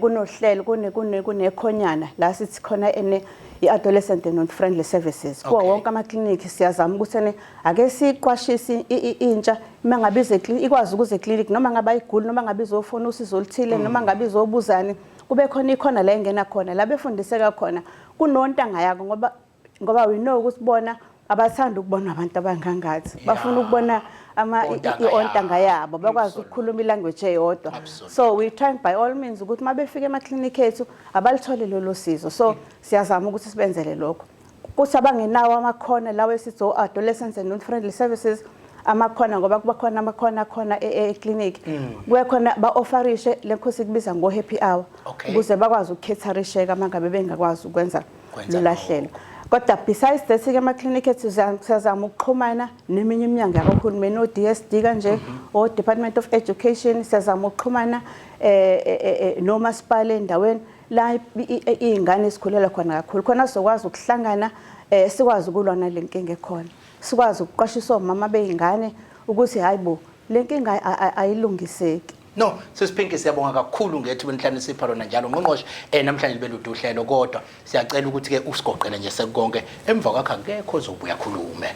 Kunohlelo, kunekhonyana la sithi khona ene i-adolescent and youth friendly services. Kuwo wonke amaklinikhi siyazama ukuthi ene ake siqwashise intsha uma ngabe ize ikwazi ukuza eklinikhi, noma ngabe ayiguli, noma ngabe izofuna usizo oluthile, noma ngabe izobuzani, kube khona ikhona la engena khona la befundiseka khona kunontanga yako, ngoba we know ukuthi bona abathanda ukubona abantu abangangathi, bafuna ukubona Ontanga i-ontanga yabo, bakwazi ukukhuluma ilanguage eyodwa. So we trying by all means ukuthi uma befika emaklinikhi ethu abalithole lolo sizo. So siyazama ukuthi sibenzele lokho. Kuthi abangenawo amakhona lawo esithi o-adolescents and youth friendly services, amakhona, ngoba kuba khona amakhona khona eklinikhi, kube khona ba-offerishe le nkosi kubiza ngo-happy hour, ukuze bakwazi ukukhetharisheka uma ngabe bengakwazi ukwenza Kwenza lolu hlelo. Kodwa besides that ke, ama-clinic ethu siyazama ukuxhumana neminye iminyango yakahulumeni, o-DSD kanje, o-Department of Education. Siyazama ukuxhumana nomasipala endaweni la iy'ngane zikhulela khona kakhulu, khona sizokwazi ukuhlangana, sikwazi ukulwa nale nkinga ekhona, sikwazi ukuqwashisa omama bey'ngane ukuthi hayi bo, le nkinga ayilungiseki. No, Sisi Pinky, siyabonga kakhulu ngethuba enihlanu sipha lona njalo. Ngqongqoshe, namhlanje libe lude uhlelo, kodwa siyacela ukuthi ke usigoqele nje sekukonke, emva kwakho akekho ozobuya khulume.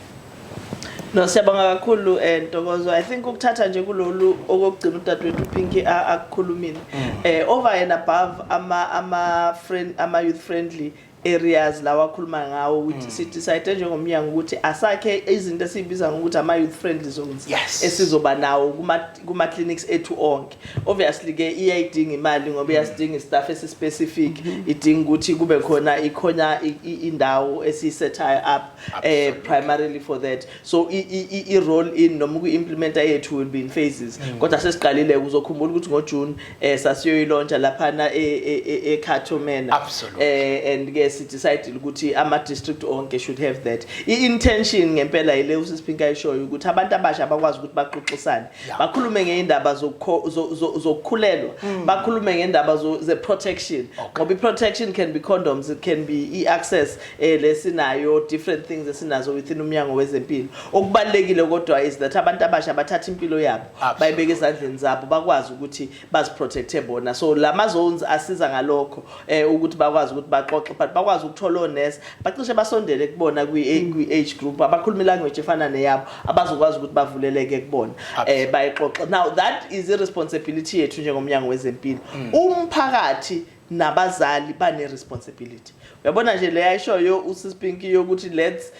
No, siyabonga kakhulu, Ntokozo. I think ukuthatha nje kulolu okokugcina udadewethu Pinky akukhulumile. Over and above ama youth friendly areas lawa akhuluma ngawo ukuthi si decide njengomnyango ukuthi asakhe izinto esizibiza ngokuthi ama youth friendly zones esizoba nawo kuma clinics ethu onke. Obviously ke iyayidinga imali ngoba iyasidinga istaff esi-specific, idinga ukuthi kube khona ikhona indawo esiyisethayo up primarily for that. So i roll in noma uku-implementa yethu will be in phases, kodwa sesiqalile. Uzokhumbula ukuthi ngoJune sasiyoyilauncha laphana eCato Manor. And ke si decide ukuthi ama district onke should have that. I-intention ngempela ile usisi Pinky ayishoyo ukuthi abantu abasha bakwazi ukuthi baxoxisane, bakhulume ngeindaba zokukhulelwa, bakhulume ngendaba ze protection, ngoba i-protection can be condoms, it can be i-access lesinayo, different things esinazo within umnyango wezempilo. Okubalulekile kodwa is that abantu abasha bathatha impilo yabo bayibeke ezandleni zabo, bakwazi ukuthi baziprotecte bona. So lama zones asiza ngalokho, ukuthi bakwazi ukuthi baxoxe, but bakwazi ukuthola onesi bacishe basondele kubona kwi age group, abakhuluma language efana neyabo, abazokwazi ukuthi bavuleleke kubona, bayixoxe. Now that is i responsibility yethu njengomnyango wezempilo. Umphakathi nabazali bane responsibility. Uyabona nje le ayishoyo usisi Pinky yokuthi let's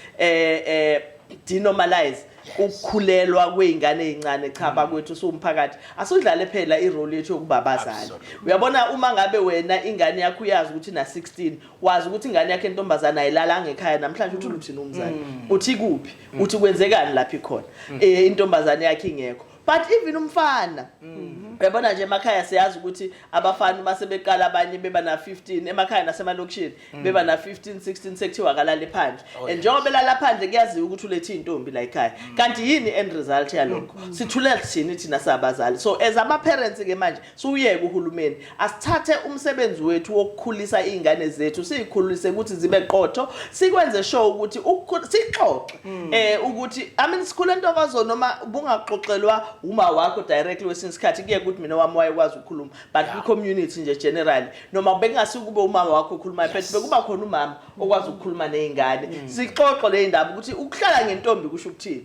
denormalize ukukhulelwa kwey'ngane ey'ncane. Cha bakwethu, siwumphakathi asudlale phela irole yethu yokuba abazali. Uyabona uma ngabe wena ingane yakho uyazi ukuthi na 16, wazi ukuthi ingane yakho entombazana ayilalanga ekhaya namhlanje, uthi uthini umzali? Uthi kuphi? Uthi kwenzekani lapho ikhona intombazane yakhe ingekho? But even umfana, uyabona nje emakhaya siyazi ukuthi abafana uma sebeqala abanye beba na 15 emakhaya nasemalokishini, beba na 15 16, sekuthiwa akalale phandle. And njengoba belala phandle, kuyaziwa ukuthi ulethe intombi la ekhaya. Kanti yini end result yalokho? Sithule thini thina sabazali? So as ama parents ke manje suyeke uhulumeni, asithathe umsebenzi wethu wokukhulisa izingane zethu, siyikhulise ukuthi zibe qotho, sikwenze sure ukuthi sixoxe ukuthi, I mean, sikhule, Ntokozo, noma bungaxoxelwa uma wakho directly, kwesinye isikhathi kuye ukuthi mina wami wayekwazi ukukhuluma, but kwi-community nje generally, noma bekungasuke kube umama wakho okhulumayo, but bekuba khona umama okwazi ukukhuluma ney'ngane, sixoxe le ndaba ukuthi ukuhlala ngentombi kusho ukuthini.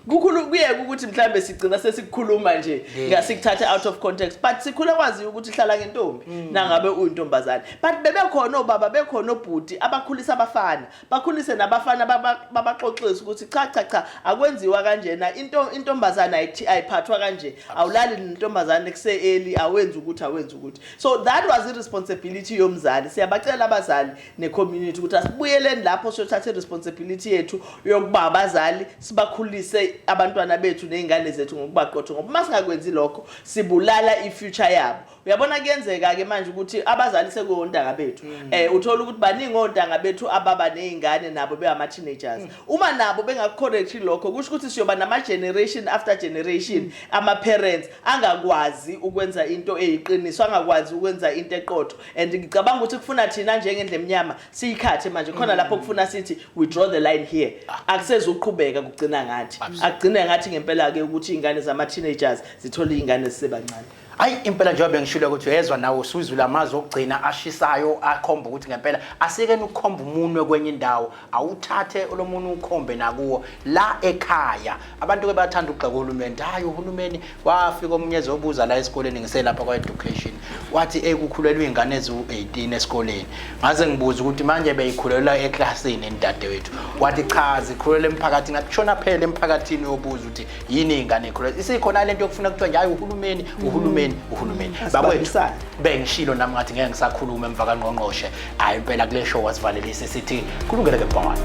Kukhulu kuyeke ukuthi mhlambe sigcina sesikukhuluma nje ngasikuthathe out of context, but sikhule kwaziyo ukuthi hlala ngentombi nangabe uyintombazane. But bebekhona obaba, bekhona obhuti abakhulisa abafana, bakhulise nabafana, babaxoxise ukuthi cha cha cha, akwenziwa kanjena, into intombazane ayiphathwa kanje, awulali nentombazane kuse early, awenzi ukuthi. So that was i responsibility yomzali. Siyabacela abazali ne-community ukuthi asibuyeleni lapho, siyothatha i-responsibility yethu yokuba abazali, sibakhulise abantwana bethu ney'ngane zethu ngokuba qotho, ngoba uma singakwenzi lokho sibulala i-future yabo. Uyabona kuyenzeka-ke manje ukuthi abazali sekuwontanga bethu, uthola ukuthi baningi ontanga bethu ababa ney'ngane nabo bengama-teenagers. Uma nabo bengakucorrecti lokho, kusho ukuthi siyoba nama-generation after generation ama-parents angakwazi ukwenza into eyiqiniso, angakwazi ukwenza into eqotho. And ngicabanga ukuthi kufuna thina njengendlu emnyama siyikhathe manje khona lapho kufuna sithi we draw the line here, akusezuqhubeka kugcina ngathi, akugcine ngathi ngempela-ke ukuthi iy'ngane zama-teenagers zithole iy'ngane zisebancane. Hayi impela, njengoba bengishilo ukuthi uyezwa nawe usuzula amazwi okugcina ashisayo akhomba ukuthi ngempela asike ukukhomba umunwe kwenye indawo, awuthathe lo munwe ukhombe nakuwo la ekhaya. Abantu ke bayathanda ukugxeka uhulumeni. Hayi, uhulumeni wafika, omunye ezobuza la esikoleni ngiselapha kwa-education, wathi ekukhulelwa iy'ngane eziwu-18 esikoleni. Ngaze ngibuza ukuthi manje beyikhulelwa eklasini dadewethu? Wathi cha, zikhulelwa emphakathini. Ngathi shona phela emphakathini uyobuza ukuthi yini iy'ngane ey'khulelwa. Isikhona lento yokufuna kuthiwa nje hayi, uhulumeni, uhulumeni, uhulumeni. Bakwethu, Asibambisane. bengishilo nami ngathi ngeke ngisakhuluma emva kangqongqoshe. Hhayi impela, kule show wasivalelise sithi kulungele ke bhongwane.